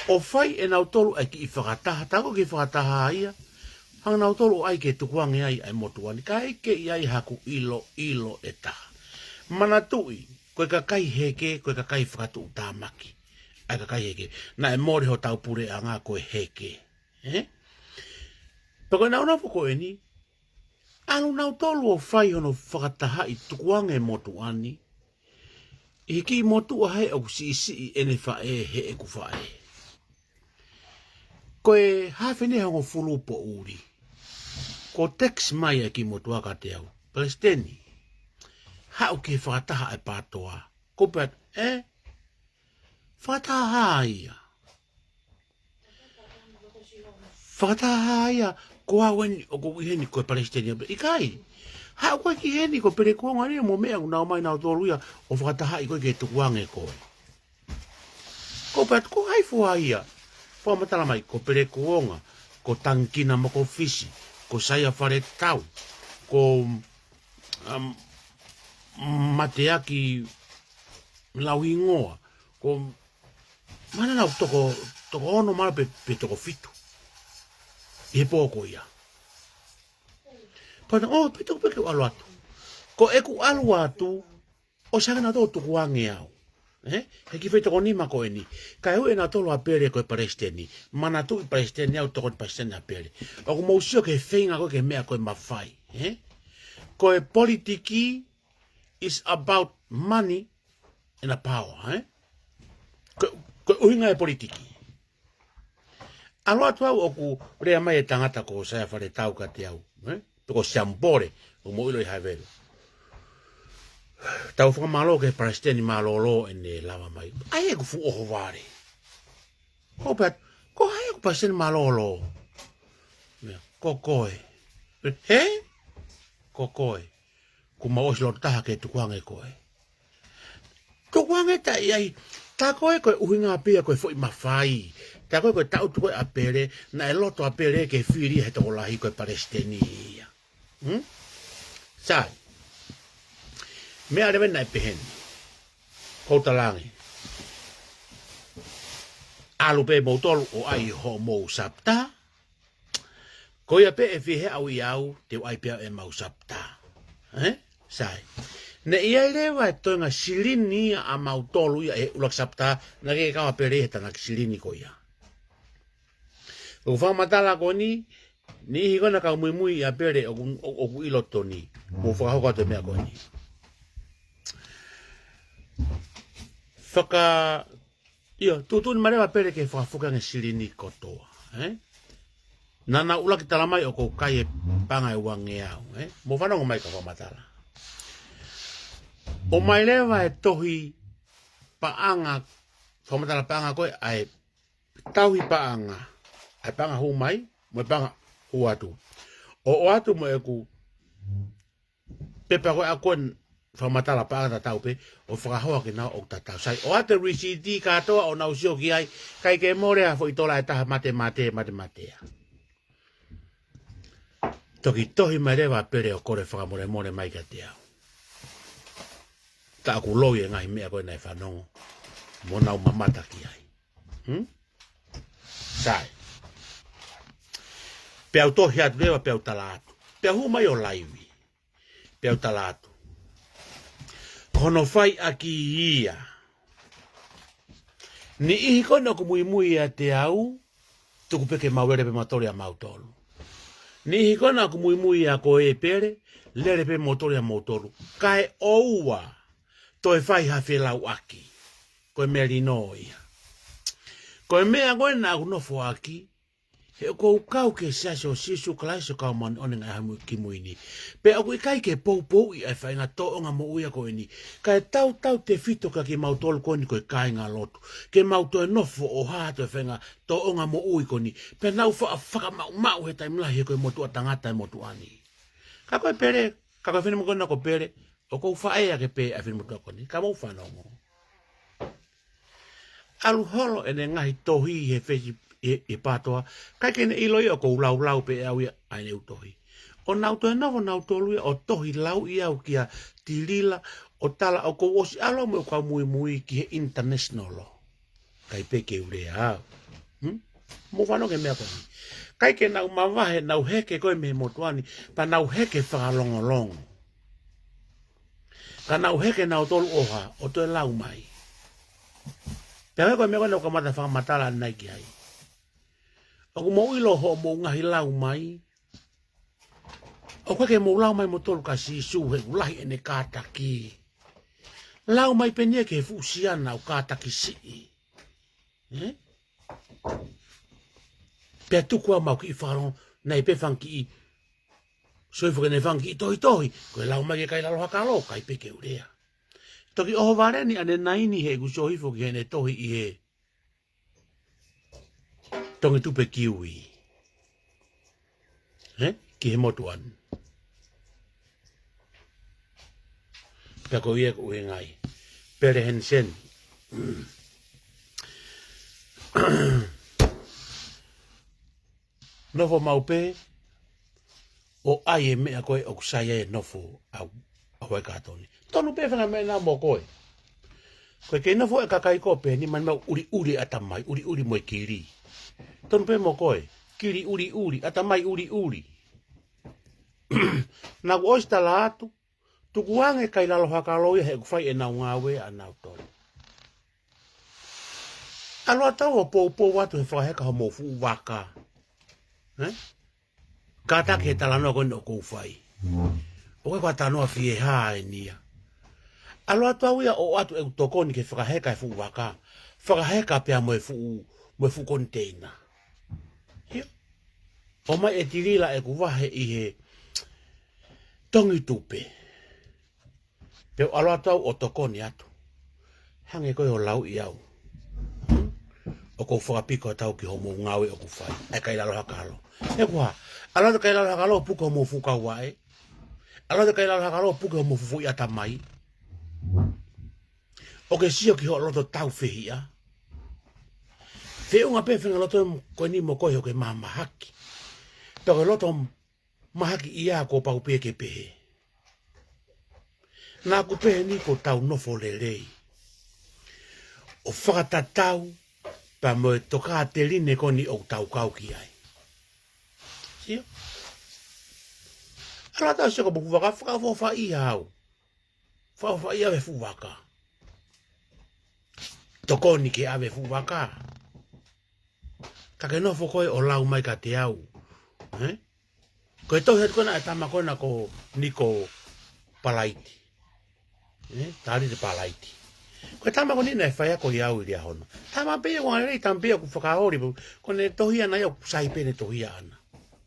ʻO fai ʻe nautolu ʻa e kiʻi fakataha, tā ko e kiʻi fakataha ia, hanga nautolu ʻo ʻai ke tukuange ai ʻa e motuʻa ni, kae ʻikai ke ʻi ai haku ʻilo, ʻilo ʻe taha. Manatuʻi, ko e kakai heke, ko e kakai fakatuʻutāmaki. ʻA e kakai heke. Naʻe mole hotau puleʻanga ko e heke. Ē? Pea ko ʻenau nofo ko eni, ʻalu nautolu ʻo fai hono fakatahaʻi tukuange e motuʻa ni. ʻI he kiʻi motuʻa hē ʻoku siʻisiʻi ʻene faʻē heʻeku faʻē. Ko e haafe ʻeni hongofulu poʻuli. Ko e text mai ʻa e kiʻi motuʻa kiate au. Palesiteni, haʻu ki he fakataha ʻa e pātoa. Ko e pea, ē? Fakataha ia. Fakataha ia, ko au eni ʻoku ou ʻi heni ko e palesiteni ʻa Pele. ʻIkai. Haʻu koe ki heni ko Pele Kuonga ni mo meʻa ʻoku nau ʻomai nautolu ia ʻo fakatahaʻi koe ke tukuange koe. Ko e pea ko hai fua ia. Fakamatala mai ko Pele Kuonga, ko Tangikina Mokofisi, ko Saia Faletau, ko, um, Mateaki Lauhingoa, ko mana nau toko, toko ono mana pe, pe toko fitu. ʻI he pō ko ia. Pea na, ʻo, pe toko pe ke u ʻalu atu. Ko ʻeku ʻalu atu, ʻosi hanga nautolu ʻo tukuange au. Ē? He kiʻi foʻi toko nima ko eni. Kae ui ʻenautolu ʻa Pele ko e palesiteni. Manatuʻi palesiteni au, tokoni palesiteni ʻa Pele. ʻOku mou sio ki he feinga ko ē ki he meʻa ko ē ʻoku mafai. Ē? Ko e politiki is about money and power. Ē? Ko, ko e ʻuhinga e politiki. ʻAlu atu au ʻoku lea mai e tangata ko Saia Faletau kiate au, ē? Pe ko Siamupole, ʻoku mou ʻilo ʻi Havelu. Tau fakamālō ki he palesiteni mālōlō ʻene lava mai. ʻAi ʻeku fuʻu ʻohovale. Ko pea, ko hai ʻeku palesiteni mālōlō? Meʻa, ko koe. Hē? Ko koe. Kuo mau ʻosi loto taha ke tukuange koe. Tukuange taʻi ai, tā ko ē ko e ʻuhinga pē ia ko e foʻi mafai. Tā ko ē ko e tautu ko ē ʻa Pele, naʻe loto ʻa Pele ke fili he tokolahi ko e palesiteni ia. Hmm? Sai. Meʻa leva naʻe peheni. Ko u talaange. ʻAlu pē moutolu ʻo ʻai hoʻomou sapta. Ko ia pē ʻe fihi au ia au, te u ʻai pē au ʻemau sapta. Ē? Sai. Naʻe ʻi ai leva e toenga silini ia ʻamautolu ia he ʻuluaki sapta, naʻe kei kau ʻa Pele he tānaki silini ko ia. ʻOku fakamatala ko eni, niʻihi ko ena kau muimui ʻia Pele ʻoku, ʻoku ʻilo toni. Mou fakahoko atu e meʻa ko eni. Faka, ʻIo, tuʻutuʻuni mai leva ʻa Pele ke fakafoki ange silini kotoa, ē? Naʻa nau ʻuluaki tala mai ʻoku ou kai e paʻanga ʻe uangeau, ē? Mou fanongo mai ka fakamatala. ʻOmai leva e tohi paʻanga, fakamatala paʻanga ko ē, ʻa e tauhi paʻanga, ʻa e paʻanga hū mai, mo e paʻanga hū atu. ʻO, ʻoatu mo ʻeku pepa ko ē ʻa ko ē fakamatala paʻanga tatau pē, ʻo fakahoa ke nau ʻoku tatau. Sai, ʻoatu e lisiti kātoa ʻo nau sio ki ai, ʻikai ke mole ha foʻi tola ʻe taha mate, mate, mate, mate. Toki tohi mai leva ʻa Pele ʻo kole fakamolemole mai kiate au. Ka ʻoku loi e ngaahi meʻa ko ē naʻe fanongo, mo nau mamata ki ai. Hmm? Sai. Pea u tohi atu leva, pea u tala atu. Pea u hū mai ʻo laivi. Pea u tala atu. Ko hono fai ʻaki ia. Niʻihi ko ena ʻoku muimui ʻiate au, tuku pē ke mau lele pē mautolu ʻia mautolu. Niʻihi ko ena ʻoku muimui ʻia koe Pele, lele pē mautolu ʻia mautolu. Kae ʻoua, toe fai ha felauʻaki. Ko e melino ia. Ko e meʻa ko ena ʻoku nofo ʻaki, he ʻoku ou kau ki he Siasi ʻo Sīsū Kalaisi ʻo e Kau Māʻoniʻoni ʻi he Ngaahi ʻAho Kimui Ni. Pea ʻoku ʻikai ke poupouʻi ʻa e faʻahinga tōʻonga moʻui ko eni. Kae tautautefito kia kimautolu ko eni ko e kāinga lotu. Ke mau toe nofo ʻo hā atu e faʻahinga tōʻonga moʻui ko eni. Pea nau fa-, fakamaʻumaʻu he taimi lahi he ko e motuʻa tangata e motuʻa ni. Ka ko e Pele, ka ko e finemotuʻa ko ena ko Pele, ʻoku ou faʻē ake pē ʻa e finemotuʻa ko eni. Ka mou fanongo. ʻAlu holo ʻene ngaahi tohi he fesi, he, he pātoa, ʻikai ke ne ʻilo ia ʻoku ou laulau pē ʻe au ia ʻa ʻene ʻū tohi. ʻO nau toe nofo nautolu ia ʻo tohi lauʻi au kia Tilila, ʻo tala ʻoku ou ʻosi ʻalu mo e kau muimui ki he international law. ʻIkai pē ke u lea au. Hmm? Mou fanongo ki he meʻa ko eni. ʻIkai ke nau mavahe, nau heke ko ē mei he motuʻa ni, pea nau heke fakalongolongo. Ka nau heke nautolu ʻo hā, ʻo toe lau mai. Pea ko e meʻa ko ena ʻoku ou kamata fakamatala ʻanenai ki ai. ʻOku mou ʻilo hoʻomou ngaahi lau mai. ʻOku ʻikai ke mou lau mai moutolu kia Sīsū he ʻoku lahi ʻene kātaki. Lau mai pē eni ia ki he fuʻu siana ʻoku kātaki siʻi. Ē? Pea tuku ā mau kiʻi fakalongo, naʻe pē fanga kiʻi, soi fo ke ne fanga kiʻi tohitohi, ko e lau mai ke kai lalo haka lō, ʻikai pē ke u lea. Toki ʻohovale ni ʻanenai ni he ʻeku sio hifo ki heʻene tohi ʻi he Tongitupe Kiui. Ē? Ki he motuʻa ni. Pea ko ia ko e ʻuhinga ia. Pele Heniseni. Nofo maʻu pē, ʻo ʻai e meʻa ko ē ʻoku sai ai e nofo ʻa, ʻa Huaikātoni. Tonu pē fanga meʻa na mo koe. Ko e kei nofo e kakai ko ē pē ni mani mau ʻuliʻuli ʻatamai, ʻuliʻuli mo e kili. Tonu pē mo koe, kili ʻuliʻuli, ʻatamai ʻuliʻuli. Naʻa ku ʻosi tala atu, tuku ange kai lalo haka lō ia he ʻoku fai ʻenau ngāue ʻanautolu. ʻAlu atu au ʻo poupou atu he fakaheka homou fuʻu vaka. Eh? Kātaki he talanoa ko eni ʻoku ou fai. ʻOku ʻikai ko ha talanoa fiehā eni ia. ʻAlu atu au ia ʻo ʻoatu ʻeku tokoni ke fakaheka e fuʻu vaka. Fakaheka pea mo e fuʻu, mo e fuʻu koniteina. Ia. ʻOmai ʻe Tilila ʻeku vahe ʻi he tongi tupe. Pea u ʻalu atu au ʻo tokoni atu. Hangē ko e ʻo lauʻi au. ʻOku ou fakapiko atu au ki hoʻomou ngāue ʻoku fai. ʻA e Kailalo Hakalo. He ko e hā, ʻalu atu e Kailalo Hakalo ʻo puke homou fuʻu kauvaʻe. ʻAlu atu e Kailalo Hakalo ʻo puke homou fuʻu foʻi ʻatamai. ʻOkú ke sio ki hoʻo loto taufehiʻa. Feʻunga pē fenga loto ko eni mo koe ʻokú ke mahamahaki. Pea ko e loto mahaki ia kuo pau pē ke pehē. Naʻá ku pehē ni kuo tau nofo lelei ʻo fakatatau pea mo e tokāteline ko eni ʻoku tau kau ki ai. Sio? ʻAlu atu au sio ki hoʻomou fuʻu vaka, fakaʻofoʻofaʻia au. Fakaʻofoʻofaʻia au he fuʻu vaka. Tokoni ke ʻave e fuʻu vaka. Ka ke nofo koe ʻo lau mai kiate au. Eh? Ko e tohi atu ko ena ʻa e tama ko ena ko Niko Palaiti. Eh? Talite Palaiti. Ko e tama ko eni naʻe faiako ʻia au ʻi Liahona. Tama pē ia ʻoku angalelei, tama pē ia ʻoku fakaoli. Ko ʻene tohi ʻana ia ʻoku sai pē ʻene tohi ʻana.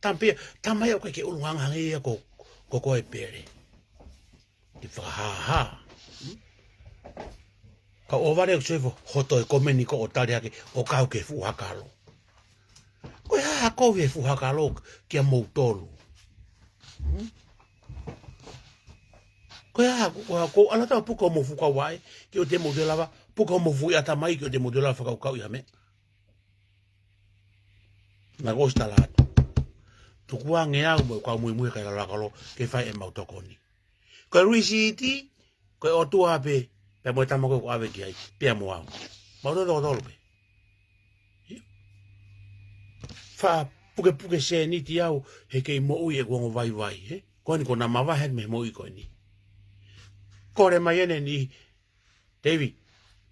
Tama pē ia, tama ia ʻoku ʻikai ke ʻulungaanga hangē ia ko, ko koe Pele. Ke fakahāhā. Ka ʻoua leva ke sio hifo hoto e komeni ko ʻo tali hake ʻo kau ki he fuʻu hakalo. Ko e hā ha kovi he fuʻu hakalo kia moutolu? Hmm? Ko e hā, ko e hā, ko e ʻalu atu au ʻo puke homou fuʻu kauvaʻe, ke ʻoua te mou toe lava, puke homou foʻi ʻatamai, ke ʻoua te mou toe lava fakakaukauʻi ha meʻa. Naʻá ku ʻosi tala atu. Tukuange au mo ʻeku kau muimui he Kailalo Hakalo ke fai ʻemau tokoni. Ko e lisiti, ko e ʻOtua pē, pea mo e tama ko ē ʻoku ʻave ki ai, pea mo au. Mau toko tolu pē. Ia. Fakapukepuke sēniti au, he kei moʻui ʻeku ongo vaivai, he? Ko eni ko ʻena mavahe mei he moʻui ko eni. Kole mai ʻene ni, Teivi,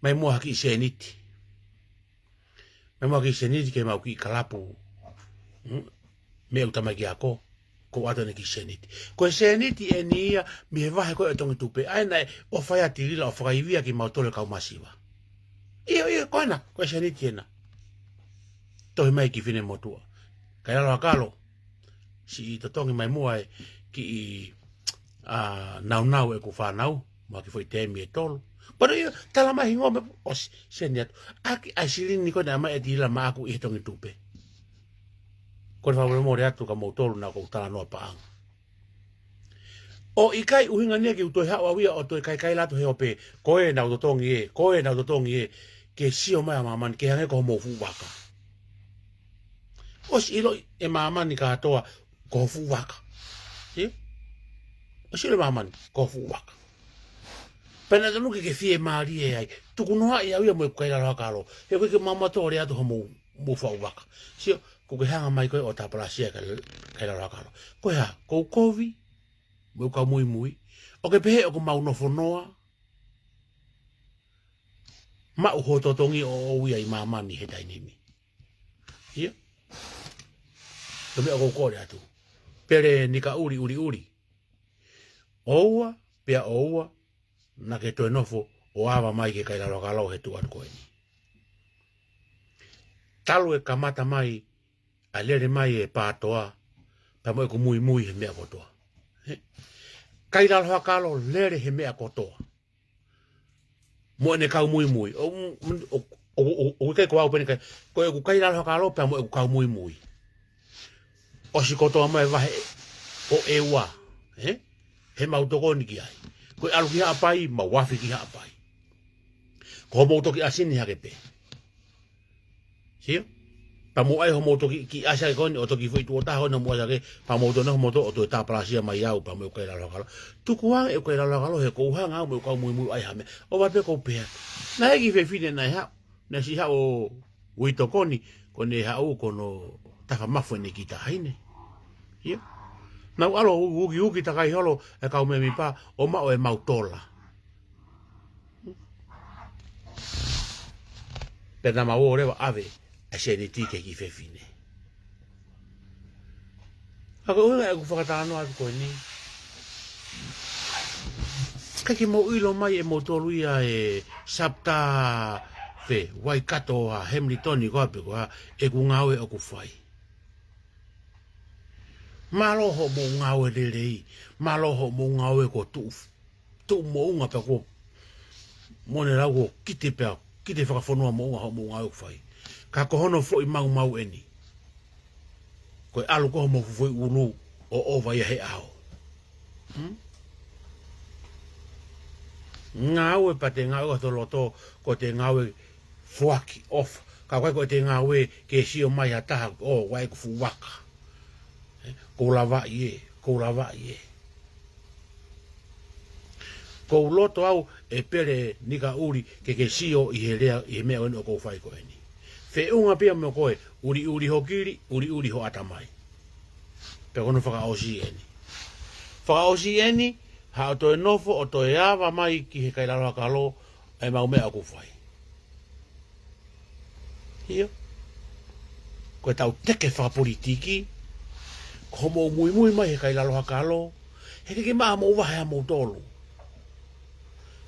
ʻomai muʻa ha kiʻi sēniti. ʻOmai muʻa ha kiʻi sēniti ke mau kiʻi kalapu. Hmm? Mei heʻeku tamaiki ako, ʻoku ʻoatu ʻene kiʻi sēniti. Ko e sēniti eni ia, mei he vahe ko ē ʻo e tongi tupe. ʻA ia naʻe ʻofa ai ʻa Tilila ʻo fakaivia kimautolu e kau masiva. ʻIo, ʻio, ko ena, ko e sēniti ena. Tohi mai ki he finemotuʻa. Kailalo Hakalo. Siʻi totongi mai muʻa e kiʻi, ʻa, naunau ʻeku fānau, mo e kiʻi foʻi tēmi ʻe tolu. Pea ʻio, tala mai hingoa mo e ʻosi, seni atu. ʻAki, ʻa e silini ko ē naʻe ʻomai ʻe Tilila maʻaku ʻi he tongi tupe. Ko e fakamolemole atu kia moutolu naʻá ku talanoa paʻanga. ʻOku ʻikai ʻuhinga ni ia ke u toe haʻu au ia ʻo toe kaikaila atu he ope, ko ē naʻá ku totongi ē, ko ē naʻá ku totongi ē, ke sio mai ʻa māmani, ke hangē ko homou fuʻu vaka. ʻOsi ʻiloʻi ʻe māmani kātoa ko ho fuʻu vaka. Ē? ʻOsi ʻiloʻi ʻe māmani ko ho fuʻu vaka. Pea naʻe tonu ke ke fiemālie ai. Tukunoaʻi au ia mo ʻeku Kailalo Hakalo. He ʻoku ʻikai ke mau mātuʻa ʻalu atu homou, mou fuʻu vaka. Sio, ʻokú ke hanga mai koe ʻo tāpalasia e Kailalo Hakalo. Ko e hā, ʻoku ou kovi mo ʻeku kau muimui. ʻOkú ke pehē ʻoku mau nofo noa. Maʻu hoʻo totongi ʻoʻou ia ʻi māmani he taimi ni. Ia. Ko e meʻa ʻoku ou kole atu. Pele Nikaʻuli ʻUliʻuli. ʻOua, pea ʻoua, naʻá ke toe nofo ʻo ava mai ki he Kailalo Hakalo he tuʻa ko eni. Talu e kamata mai, ʻa e lele mai e PATOA, pea mo ʻeku muimui he meʻa kotoa. He? Kailalo Hakalo lele he meʻa kotoa. Mo ʻene kau muimui. ʻO, ʻo, ʻo, ʻo, ʻoku ʻikai ko au pē eni kai, ko ʻeku Kailalo Hakalo pea mo ʻeku kau muimui. ʻOsi kotoa mai e vahe ʻo ʻEua. He? He mau tokoni ki ai. Ko e ʻalu ki Haʻapai, mau afe ki Haʻapai. Ko homou toki ʻasi ni hake pē. Sio? Pea mou ʻai homou toki kiʻi ʻasi hake ko eni ʻo toki foʻi tuʻo taha ko eni mou ʻasi hake, pea mou toe nofo moutolu ʻo toe tāpalasia mai au, pea mo ʻeku Kailalo Hakalo. Tukuange ʻeku Kailalo Hakalo he ʻoku ou hanga au mo ʻeku kau muimui ʻai ha meʻa. ʻOua pē ʻoku ou pehē. Naʻe ʻi ai e kiʻi fefine naʻe haʻu, naʻe siʻi haʻu ʻo ui tokoni, ko ʻene haʻu ko hono tafa mafu ʻene kiʻi taʻahine. Ia. Naʻá ku ʻalu ʻo ukiuki takai holo e kau mēmipa ʻo maʻu ʻemau tola. Pea naʻa mau ō leva ʻo ʻave ʻa e sēniti ki he kiʻi fefine. Ka ko e ʻuhinga ʻeku fakatalanoa atu ko eni, ʻikai ke mou ʻilo mai ʻe moutolu ia ʻe Sapta pe Waikato ʻa Hamilton ko ā pe ko ā ʻeku ngāue ʻoku fai. Mālō hoʻomou ngāue lelei, mālō hoʻomou ngāue kuo tuʻu, tuʻu moʻunga pea kuo mone lau kuo kite pea, kite fakafonua moʻunga hoʻomou ngāue ʻoku fai. Ka ko hono foʻi maumau eni. Ko e ʻalu ko homou fuʻu foʻi ʻulu ʻo ʻova ia he ʻao. Hmm? Ngāue pea te ngāue ʻi ho loto, ko ʻete ngāue foaki ʻofa. Ka ʻoku ʻikai ko ʻete ngāue ke sio mai ha taha, ʻo, ʻoku ʻi ai ʻeku fuʻu vaka. Ē, ʻoku ou lavaʻi ē, ʻoku ou lavaʻi ē. ʻOku ou loto au ʻe Pele Nikaʻuli ke ke sio ʻi he lea, ʻi he meʻa ko eni ʻoku ou fai ko eni. Feʻunga pē ia mo koe, ʻuliʻuli ho kili, ʻuliʻuli ho ʻatamai. Pea ko hono fakaʻosi eni. Fakaʻosi eni, haʻo toe nofo ʻo toe ava mai ki he Kailaloa Kalo, ʻa e maʻu meʻa ʻoku fai. ʻIo. Ko ʻetau teke fakapolitiki, ko hoʻomou muimui mai he Kailaloa Kalo, he ʻikai ke maʻa mou vahe ʻa moutolu.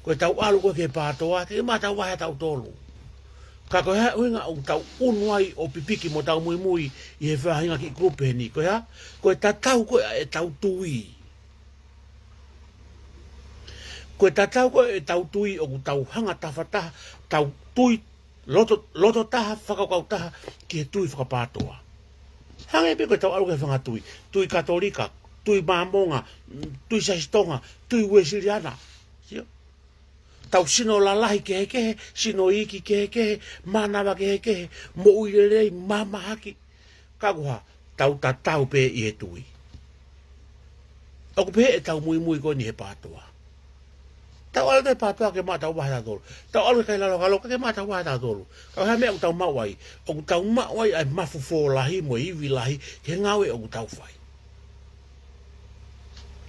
Ko ʻetau ʻalu ko ē ki he PATOA, ʻikai ke maʻa ʻetau vahe ʻa tautolu. Ka ko e hā e ʻuhinga ʻoku tau ʻunu ai ʻo pipiki mo tau muimui ʻi he faʻahinga kiʻi kulupu eni, ko e hā? Ko e tatau ko ē ʻa ʻetau tui. Ko e tatau ko ē ʻetau tui ʻoku tau hanga tafataha, tau tui loto, loto taha, fakakaukau taha ki he tui fakapātoa. Hangē pē ko ʻetau ʻalu ki he fanga tui, tui Katolika, tui Māmonga, tui Siasi Tonga, tui Uēsiliana. Sio? Tau sino lalahi kehekehe, sino iiki kehekehe, mānava kehekehe, moʻui lelei, mahamahaki. Ka ko e hā, tau tatau pē ʻi he tui. ʻOku pehē ʻetau muimui ko eni he PATOA. Tau ʻalu ki he PATOA ʻikai ke maʻa ʻetau vahe ʻa tautolu. Tau ʻalu ki he Kailaloa Kalo ʻikai ke maʻa ʻetau vahe ʻa tautolu. Ka ko e hā e meʻa ʻoku tau maʻu ai? ʻOku tau maʻu ai ʻa e mafu fōlahi mo e ivi lahi ki he ngāue ʻoku tau fai.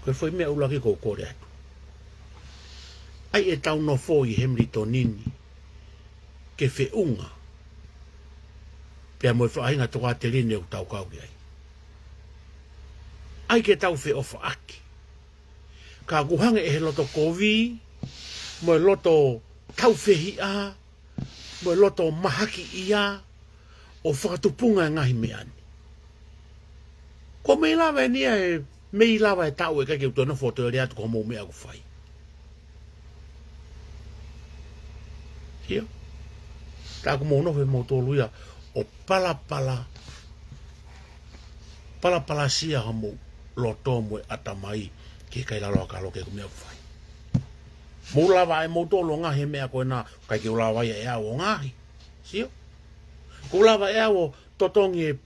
Ko e foʻi meʻa ʻuluaki ʻoku ou kole atu. ʻAi ʻetau nofo ʻi Hamilton ni ke feʻunga pea mo e faʻahinga tokāteline ʻoku tau kau ki ai. ʻAi ke tau feʻofaʻaki. Ka ʻoku hangē ʻe he loto kovi, mo e loto taufehiʻa, mo e loto mahakiʻia, ʻo fakatupunga e ngaahi meʻa ni. Ko e mei lava eni ia ʻe, mei lava e taʻu ʻe ʻikai ke u toe nofo ʻo toe lea atu ki hoʻomou meʻa ʻoku fai. Sio? Tā ʻoku mou nofo ʻe moutolu ia ʻo palapala, palapalasia homou loto mo e ʻatamai ki he Kailaloa Kalo ki heʻeku meʻa ʻoku fai. Mou lava ʻe moutolu ʻo ngaohi e meʻa ko ena, ʻikai ke u lava ia ʻe au ʻo ngaohi. Sio? ʻOku lava ʻe au ʻo totongi e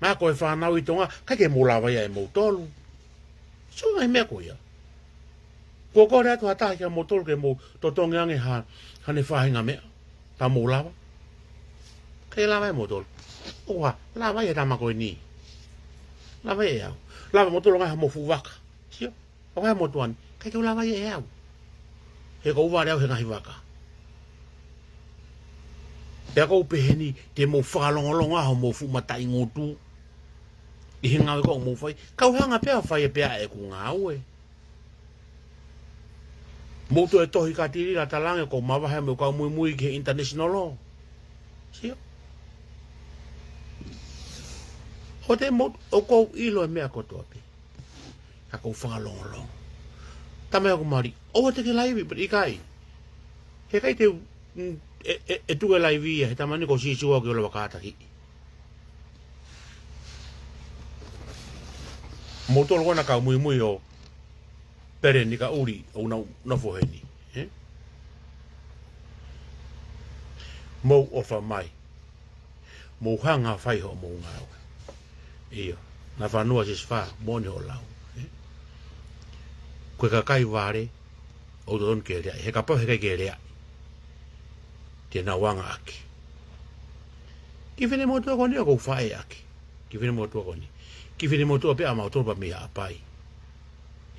ako e fānau ʻi Tonga, ʻikai ke mou lava ia ʻe moutolu. Sio ngaahi meʻa ko ia. Kuo kole atu ha taha kiate moutolu ke mou totongi ange ha, haʻane faʻahinga meʻa. Ka mou lava. ʻIkai lava ʻe moutolu. ʻOku lava ia ʻe he tama ko eni. Lava ia ʻe au. Lava ʻe moutolu ʻo ngaohi homou fuʻu vaka. Sio? ʻOku ʻi ai e motuʻa ni, ʻikai ke u lava ia ʻe au. He ʻoku ou vale au he ngaahi vaka. Pea ʻoku ou pehē ni te mou fakalongolongo ʻa homou fuʻu mataʻi ngutu ʻi he ngāue ʻoku mou fai. Kau hanga pē ʻo fai pē ʻeku ngāue. Mou toe tohi katilila talaange ʻoku ou mavahe mo e kau muimui ki he international law. Sio? Ko e te mou, ʻoku ou ʻilo e meʻa kotoa pē. Ka ʻoku ou fakalongolongo. Tama ʻeku mali, ʻoua te ke laivi, but ʻikai. He ʻikai te u, mm, ʻe, ʻe, ʻe tuku e laivi ia, he tama ni ʻoku ou sīsū au ke u lava kātaki. Moutolu ko ena kau muimui ʻo Pele Nikaʻuli ʻoku nau nofo heni, ē? Mou ʻofa mai. Mou hanga fai hoʻomou ngāue. ʻIo, Nafanua Sisifā, moʻoni hoʻo lau, ē? Ko e kakai vale, ʻoku totonu ke leaʻi. He kapau he ʻikai ke leaʻi, te nau anga ʻaki. Kiʻi finemotuʻa ko eni ʻoku ou faʻē ʻaki. Kiʻi finemotuʻa ko eni. Kiʻi finemotuʻa pē ʻa mautolu pea mei Haʻapai.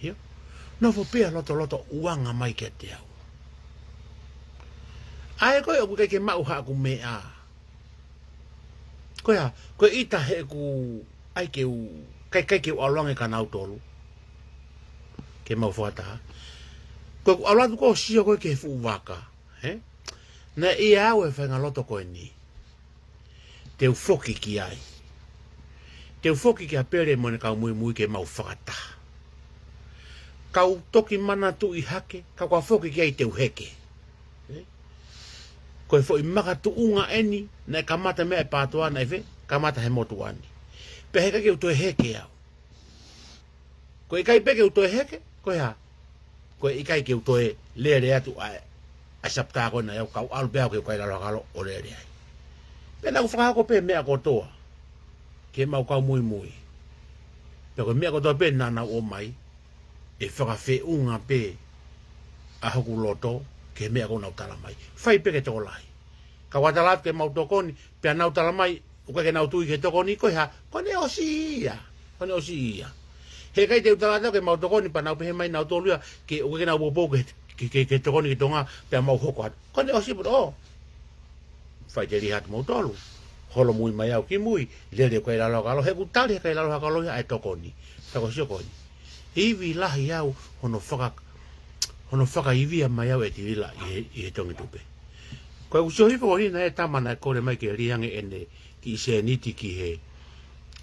ʻIo? Nofo pē ʻo lotoloto ʻuanga mai kiate au. ʻA ē ko ē ʻoku ʻikai ke maʻu haʻaku meʻa. Ko ia, ko e ʻita heʻeku ʻai ke u, ʻikai, ʻikai ke u ʻalu ange kia nautolu ke mau fakataha. Ko ʻeku ʻalu atu ko ē ʻo sio ko ē ki he fuʻu vaka, ē? Naʻe ʻi ai au e faʻahinga loto ko eni. Te u foki ki ai. Te u foki kia Pele mo ʻene kau muimui ke mau fakataha. Kau toki manatuʻi hake, ka ʻoku ou foki ki ai te u heke. Ē? Ko e foʻi makatuʻunga eni, naʻe kamata mei he pātoa naʻe fē, kamata he motuʻa ni. Pea heʻikai ke u toe heke au. Ko e ʻikai pē ke u toe heke, ko e hā? Ko e ʻikai ke u toe lele atu ʻa e, ʻa e sapta ko ena ʻi au, kau ʻalu pē au ki he kai lalo hakalo ʻo lele ai. Pea naʻa ku fakahoko pē meʻa kotoa ki he mau kau muimui. Pea ko e meʻa kotoa pē naʻa nau ʻomai, ʻe fakafeʻunga pē ʻa hoku loto ki he meʻa ko ē naʻa nau tala mai. Fai pē ke tokolahi. Ka ʻoku ou tala atu ke mau tokoni, pea nau tala mai, ʻoku ʻikai ke nau tui ki he tokoni, ko e hā? Ko ʻene ʻosi ia. Ko ʻene ʻosi ia. Heʻikai te u tala atu ke mau tokoni pea nau pehē mai nautolu ia, ke ʻoku ʻikai ke nau poupou ke, ke, ke, ke tokoni ki Tonga, pea mau hoko atu. Ko ʻene ʻosi pē, ʻo. Fai te liha atu mautolu. Holomui mai au ki mui, lele kai lalo hakalo, heʻeku tali he kai lalo hakalo ia ʻa e tokoni. Pea ko e sio ko eni. Ivi lahi au hono faka-, hono fakaivia mai au ʻe Tilila ʻi he, ʻi he Tongitupe. Ko ʻeku sio hifo ko eni naʻe tama naʻe kole mai ke lī ange ʻene kiʻi sēniti ki he,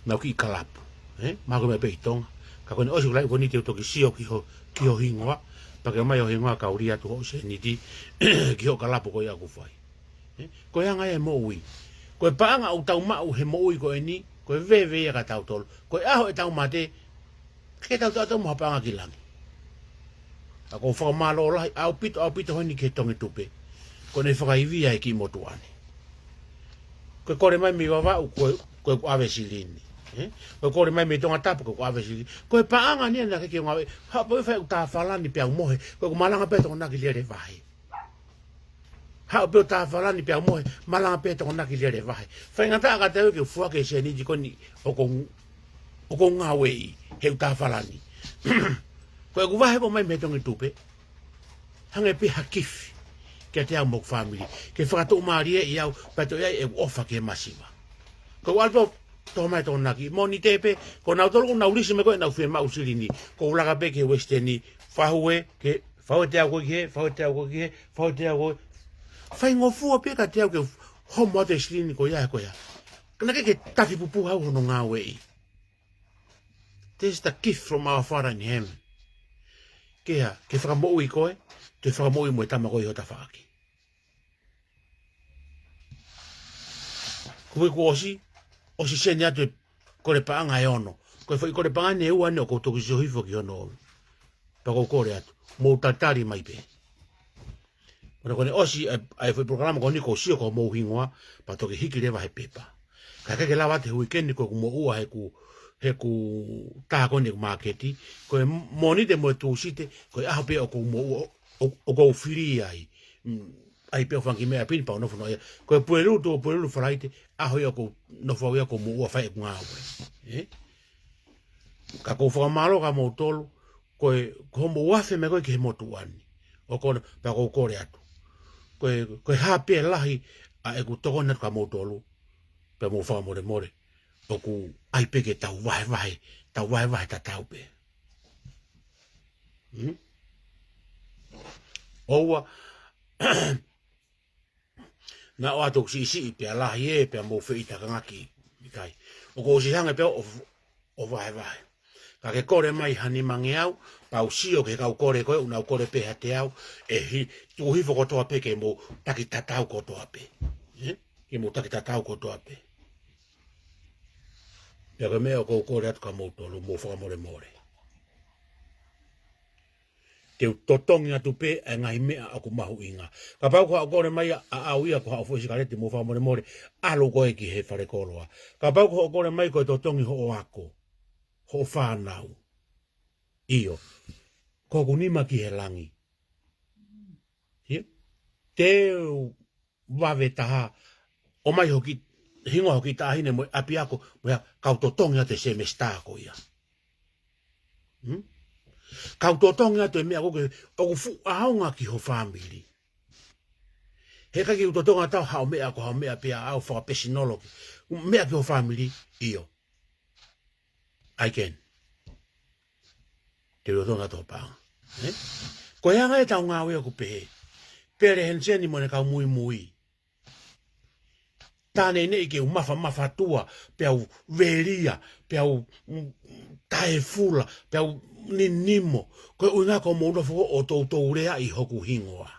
nau kiʻi kalapu. Ē? Mahalo ko e meʻa pē ʻi Tonga. Ka ko ʻene ʻosi ko e lahi ko eni te u toki sio ki ho, ki ho hingoa. Pea ke mai ho hingoa kau lī atu hoʻo sēniti ki hoʻo kalapu ko ia ʻoku fai. Ē? Ko e anga ia e moʻui. Ko e paʻanga ʻoku tau maʻu he moʻui ko eni, ko e veve ia kia tautolu. Ko e ʻaho ʻetau mate, ke tau tautau mo ha paʻanga ki langi. ʻA ʻoku ou fakamālō lahi, ʻaupito, ʻaupito heni ki he Tongitupe. Ko ʻene fakaivia e kiʻi motuʻa ni. Ko e kole mai mei Vavaʻu, ko e, ko ʻeku ʻave silini. Ē? Ko e kole mai mei Tongatapu, ko ʻeku ʻave silini. Ko e paʻanga ni ia naʻe ʻikai ke ngāue, haʻu pē ʻo fai ʻeku tāfalani pea u mohe, ko ʻeku malanga pē ʻo tokonaki lele vahe. Haʻu pē ʻo tāfalani pea u mohe, malanga pē ʻo tokonaki lele vahe. Faingataʻa kiate au ke u foaki e sēniti ko eni ʻoku ou, ʻoku ou ngāueʻi, he ʻeku tāfalani. Ko ʻeku vahe ko ē mai mei he Tongitupe, hangē pē ha kifi kiate au mo hoku fāmili. Ke fakatuʻumālieʻi au, pea toe ʻai ʻeku ʻofa ki he masiva. Ko ʻeku ʻalu pē ʻo toho mai ʻo tokonaki. Mōnite pē, ko nautolu ʻoku nau lisi mai ko ē ʻenau fiemaʻu silini. Ko u laka pē ki he Western, fakahū ē, ke fakahū ʻete ako ki hē, fakahū ʻete ako ki hē, fakahū ʻete ako. Faingofua pē kiate au ke homo atu e silini ko ia, ko ia. Ka naʻe ʻikai ke taki pupuha au hono ngāueʻi. This is the gift from our Father in heaven. Ke hā, ke fakamoʻui koe, ke fakamoʻui mo e tama ko ē ʻi ho tafaʻaki. Ko e kuo ʻosi, ʻosi seni atu e kole paʻanga ʻe ono. Ko e foʻi kole paʻanga eni ʻe ua eni ʻoku ou toki sio hifo ki hono ʻomi. Pea ʻoku ou kole atu, mou tatali mai pē. Mana ko ʻene ʻosi ʻa e, ʻa e foʻi polokalama ko eni ʻoku ou sio ko homou hingoa, pea toki hiki leva he pepa. Ka ʻikai ke lava atu he uike ni ko ʻeku moʻua heʻeku, heʻeku tā ko eni ʻeku māketi. Ko e Mōnite mo e Tūsite, ko e ʻaho pē ʻoku ou moʻua, ʻo, ʻoku ou fili ai. Mm, ʻai pē ʻo fanga kiʻi meʻa pē eni pea u nofo noa ia. Ko e Pulelulu, tuʻo Pulelulu, Falaite, ʻaho ia ʻoku ou nofo au ia ʻoku ou moʻua fai ʻeku ngāue. Ē? Ka ʻoku ou fakamālō kia moutolu, ko e, ko hoʻomou afe mai ko ē ki he motuʻa ni. ʻOku ou, pea ʻoku ou kole atu. Ko e, ko e hā pē lahi ʻa ʻeku tokoni atu kia moutolu, pea mou fakamolemole. ʻOku ʻai pē ke tau vahevahe, tau vahevahe tatau pē. Hmm? ʻOua, naʻa ʻoatu ʻeku siʻisiʻi pea lahi ē, pea mou feʻitakangaki. ʻIkai. ʻOku ou ʻosi hanga pē ʻo, ʻo vahevahe. Ka ke kole mai ha nimangeau, pea u sio ki he kau kole ko ē, ʻoku nau kole pē ha teau, ʻe hi-, tuʻu hifo kotoa pē ke mou taki tatau kotoa pē. Ē? Ke mou taki tatau kotoa pē. Pea ko e meʻa ʻoku ou kole atu kia moutolu, mou fakamolemole. Te u totongi atu pē ʻa e ngaahi meʻa ʻoku mahuʻinga. Kapau ko haʻo kole mai ʻa, ʻa au ia ko haʻo foʻi sikaleti, mou fakamolemole, ʻalu koe ki he falekoloa. Kapau ko hoʻo kole mai ko e totongi hoʻo ako, hoʻo fānau. ʻIo. Ko hoku nima ki he langi. ʻIo. Te u vave taha, ʻomai hoku hingoa hoku taʻahine mo e ʻapiako, mo ia kau totongi atu e semesitā ko ia. Hmm? Kau totongi atu e meʻa ko ē, ʻoku fuʻu ʻaonga ki ho fāmili. He ʻikai ke u totongi atu au ha meʻa ko ha meʻa pē ʻaʻau fakapesinolo ki. Meʻa ki ho fāmili, ʻio. I can. Te u totongi atu ho paʻanga. Eh? Ko e anga ʻetau ngāue ʻoku pehē. Pele Heniseni mo ʻene kau muimui. Tā neʻineʻi ke u mafamafatua, pea u velia, pea u, mm, taefula, pea u ninimo. Ko e ʻuhinga ko hoʻomou nofo ʻo toutou leaʻi hoku hingoa.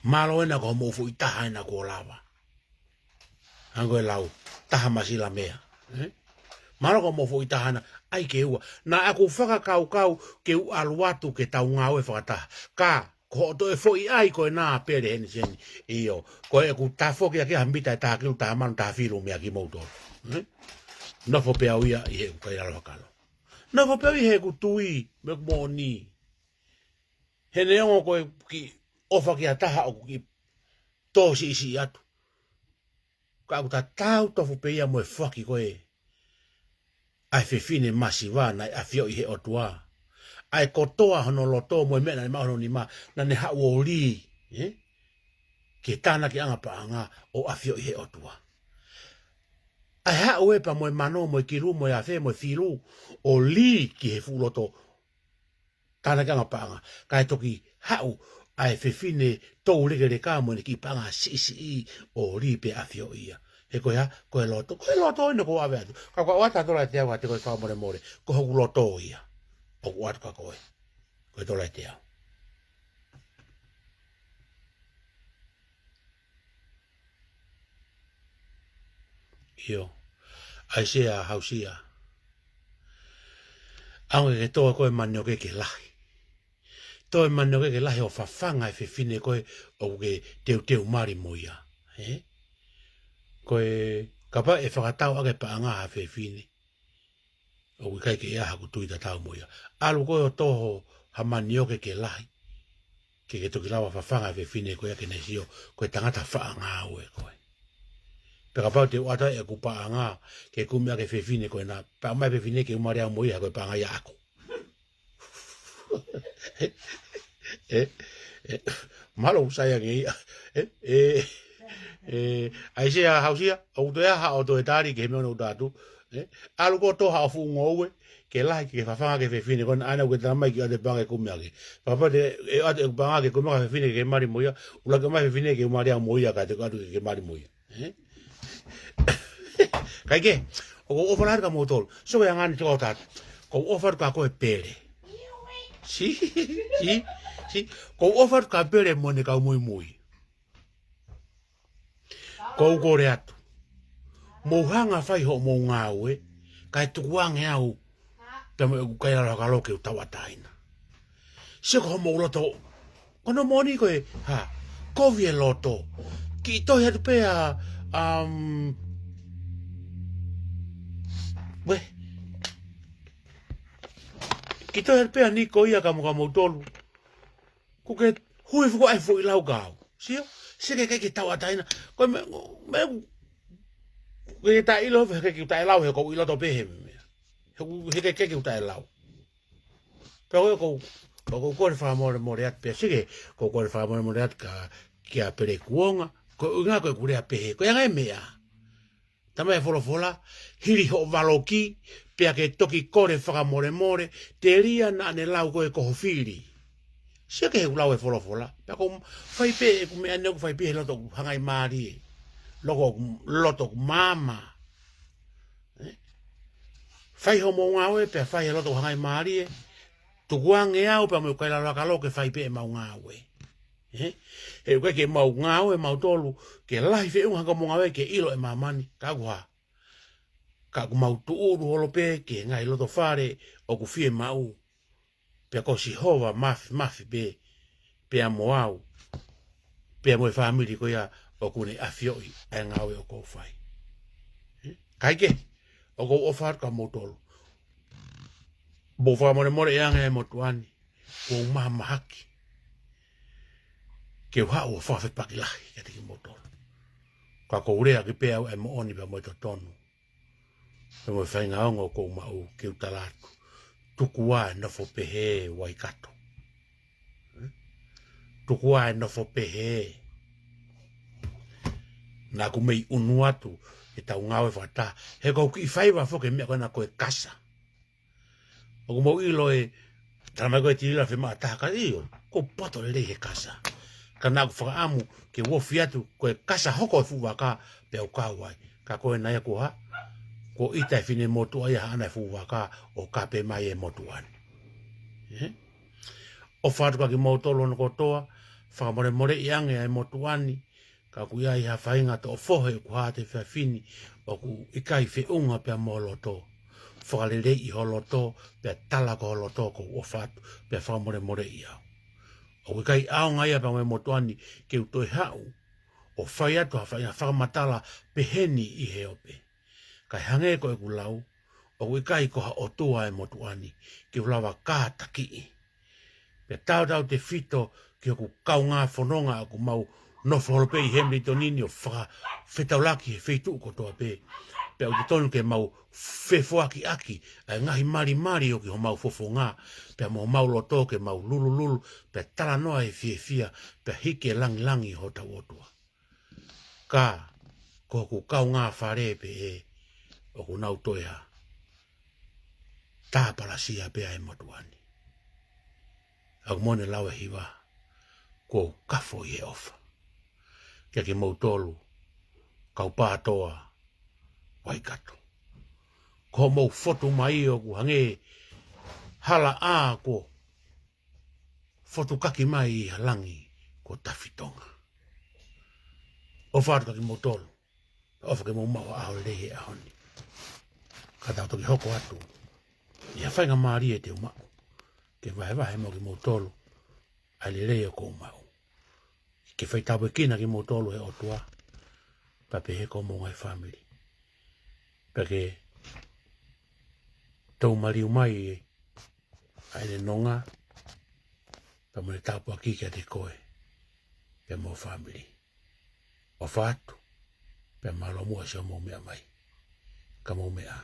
Mālō ena ko hoʻomou foʻi taha ena kuo lava. Hangē ko e lau, taha Masila meʻa. Eh? Mālō ko hoʻomou foʻi taha ena, ʻai ke ua. Naʻa ku fakakaukau ke u ʻalu atu ke tau ngāue fakataha. Ka, ko hoʻo toe foʻi ʻai ko ena Pele Heniseni. ʻIo, ko ʻeku tafoki ake ha mita ʻe taha kilu, taha mano, taha filu meʻa kimoutolu. Eh? Nofo pē au ia ʻi heʻeku kai lalo hakalo. Nofo pē au ʻi heʻeku tui, mo ʻeku moʻoni. He neongo ko e kiʻi ʻofa ki ha taha ʻoku kiʻi tō siʻisiʻi atu. Ka ʻoku tatau tofu pē ia mo e foaki ko ē ʻa e fefine masiva naʻe ʻafioʻi he ʻOtua. ʻA e kotoa hono loto mo e meʻa naʻe maʻu hono nima, naʻa ne haʻu ʻo lī, eh? Ke tānakiʻanga paʻanga ʻo ʻafioʻi he ʻOtua. ʻA e haʻu ē pea mo e mano, mo e kilu, mo e afe, mo e filu, ʻo lī ki he fuʻu loto tānakiʻanga paʻanga. Kae toki haʻu ʻa e fefine toulekeleka mo ʻene kiʻi paʻanga siʻisiʻi ʻo lī pea ʻafioʻi ia. He ko e hā, ko e loto, ko e loto ena ʻoku ou ʻave atu. Ka ʻoku ou ʻoatu ha tola ʻe teau ʻa te koe fakamolemole. Ko hoku loto ia. ʻOku ou ʻoatu kia koe. Ko e tola ʻe teau. ʻIo. ʻAisea, Hausia. ʻAonga ke tō ʻa koe manioke ke lahi. Tō e manioke ke lahi ʻo fafanga e fefine ko ē ʻoku ke teuteu mali mo ia. Ē? Ko e kapau ʻe fakatau ʻaki e paʻanga ha fefine. ʻOku ʻikai ke ʻi ai haku tui tatau mo ia. ʻAlu koe ʻo tō ha manioke ke lahi. Ke ke toki lava fafanga e fefine ko ia ke ne sio, ko e tangata faʻangāue koe. Pea kapau te u ʻoatu ʻeku paʻanga, ke kumi ʻaki e fefine ko ena, pea ʻomai e fefine ke u mali au mo ia, ko e paʻanga ia ʻaʻaku. Ē, ē, mālō sai ange ia. Ē, ē, ē, ʻAisea, Hausia, ʻoku toe ʻi ai haʻo toe tali ki he meʻa naʻa ku ʻoatu. Ē, ʻalu koe ʻo tō haʻo fuʻu ngoue ke lahi ke fafanga ʻaki e fefine, ko ena ʻaʻana ʻoku ke talamai ke u ʻoatu e paʻanga ke kumi ʻaki. Pea kapau te u ʻoatu ʻeku paʻanga ke kumi ʻaki e fefine ke mali mo ia, ʻuluaki ʻomai e fefine ke u mali au mo ia, kae te u ʻoatu ke ke mali mo ia. Ē? Kae kehe, ʻoku ou ʻofa lahi atu kia moutolu. So, ko e anga eni te u ʻoatu atu. ʻOku ou ʻofa atu kia koe Pele. Si, si, si. ʻOku ou ʻofa atu kia Pele mo ʻene kau muimui. ʻOku ou kole atu. Mou hanga ʻo fai hoʻomou ngāue, kae tukuange au pea mo ʻeku kai lalo hakalo ke u tauʻatāina. Sio ko hoʻomou loto. Ko hono moʻoni ko e, hā, kovi e loto. Kiʻi tohi atu pē ʻa, um, uē. Kiʻi tohi atu pē ʻa Niko ia kia mo, kia moutolu. Ko ke hui fuku ai foʻi lau kau. Sio? Sio ki he ʻikai ke tauʻatāina. Ko e meʻa, meʻa, ko e taʻeʻilo, he ʻikai ke u taʻelau, he ʻoku ou ʻi loto pē he meʻa. He ʻoku, he ʻikai ke u taʻelau. Pea ko e ʻoku ou, ʻoku ou kole fakamolemole atu pē, sio ki he, ʻoku ou kole fakamolemole atu kia, kia Pele Kuonga, ko e ʻuhinga ko ʻeku lea pehē, ko e anga e meʻa. Talamai ʻe he folofola, hili hoʻo valoki, pea ke toki kole fakamolemole, telia naʻa ne lau koe ko ho fili. Sio ki heʻeku lau e folofola, pea ʻoku ou fai pē ʻeku meʻa ni ʻoku fai pē he loto ʻoku hangaimālie. Loto ʻoku, loto ʻoku maama. Ē? Fai hoʻomou ngāue, pea fai he loto ʻoku hangaimālie. Tukuange au, pea mo ʻeku kai lalo hakalo ke fai pē ʻemau ngāue. Ē? He ʻoku ʻikai ke mau ngāue mautolu, ke lahi feʻunga hangē ko hoʻomou ngāue ke ʻilo ʻe māmani, ka ʻoku hā. Ka ʻoku mau tuʻulu holo pē ki he ngaahi loto fale ʻoku fiemaʻu. Pea ko Sihova Māfimafi pē, pea mo au, pea mo e fāmili ko ia ʻoku ne ʻafioʻi ʻa e ngāue ʻoku ou fai. Ē? Kae kehe, ʻoku ou ʻofa atu kia moutolu. Mou fakamolemole ʻe anga e motuʻa ni, ʻoku ou mahamahaki ke u haʻu ʻo fakafepaki lahi kiate kimoutolu. Ka ʻoku ou lea ʻaki pē au e moʻoni pea mo e totonu. Pea mo e faʻahinga ongo ʻoku ou maʻu ke u tala atu. Tuku ā e nofo pehē Waikato. Tuku ā e nofo pehē. Naʻa ku mei ʻunu atu ʻetau ngāue fakataha. He ʻoku ou kiʻi faiva foki he meʻa ko ena ko e kasa. ʻOku mou ʻilo e, talamai ko e tilila femaʻataha ka ʻio, ʻoku ou poto lelei he kasa. Ka naʻa ku fakaʻamu ke u ofi atu, ko e kasa hoko e fuʻu vaka pea u kau ai. Ka ko ena ia ko e hā, kuo ʻita e finemotuʻa ia haʻana e fuʻu vaka ʻo kape mai e motuʻa ni. ʻE? ʻOfa atu kia kimoutolu hono kotoa, fakamolemoleʻi ange ʻa e motuʻa ni, ka ʻoku ʻi ai ha faʻahinga toʻofohe ʻoku hā atu he efiafi ni, ʻoku ʻikai feʻunga pea mo ho loto. Fakaleleiʻi ho loto, pea tala ko ho loto ʻoku ou ʻofa atu, pea fakamolemoleʻi au. ʻOku ʻikai ʻaonga ia pea mo e motuʻa ni ke u toe haʻu ʻo fai atu ha faʻahinga fakamatala pehē ni ʻi he ope. Kae hangē ko ʻeku lau, ʻoku ʻikai ko ha ʻotua e motuʻa ni ke u lava kātakiʻi. Pea tautautefito ki hoku kaungā fononga ʻoku mau nofo holo pē ʻi Hamilton ni ʻo fakafetaulaki he feituʻu kotoa pē. Pea ʻoku totonu ke mau fefoakiʻaki ʻa e ngaahi malimali ʻoku ʻi homau fofonga, pea mo homau loto ke mau lulululu, pea talanoa e fiefia, pea hiki e langilangi hotau ʻOtua. Ka, ko hoku kaungā fale pē ē, ʻoku nau toe hā. Tāpalasia pē ʻa e motuʻa ni. ʻOku mou ʻilo e lau ʻa e hiva, kuo u kafo ʻi he ʻofa. Kia kimoutolu, kau Pātoa, Waikato. Ko hoʻomou fotu mai ʻoku hangē hala ʻā kuo fotukaki mai ʻi ha langi ko Tafitonga. ʻOfa atu kia kimoutolu. ʻOfa ke mou maʻu ha ʻaho lelei he ʻaho ni. Ka tau toki hoko atu ʻi ha faingamālie te u maʻu ke vahevahe mo kimoutolu ʻa e lelei ʻoku ou maʻu. Ke faitāpuekina kimoutolu he ʻOtua, pea pehē ki homou ngaahi fāmili. Pea ke tau maliu mai ʻa ʻene nonga, pea mo ʻene tāpuaki kiate koe, pea mo ho fāmili. ʻOfa atu, pea mālō muʻa siʻomou meʻa mai. Ka mou meʻa ā.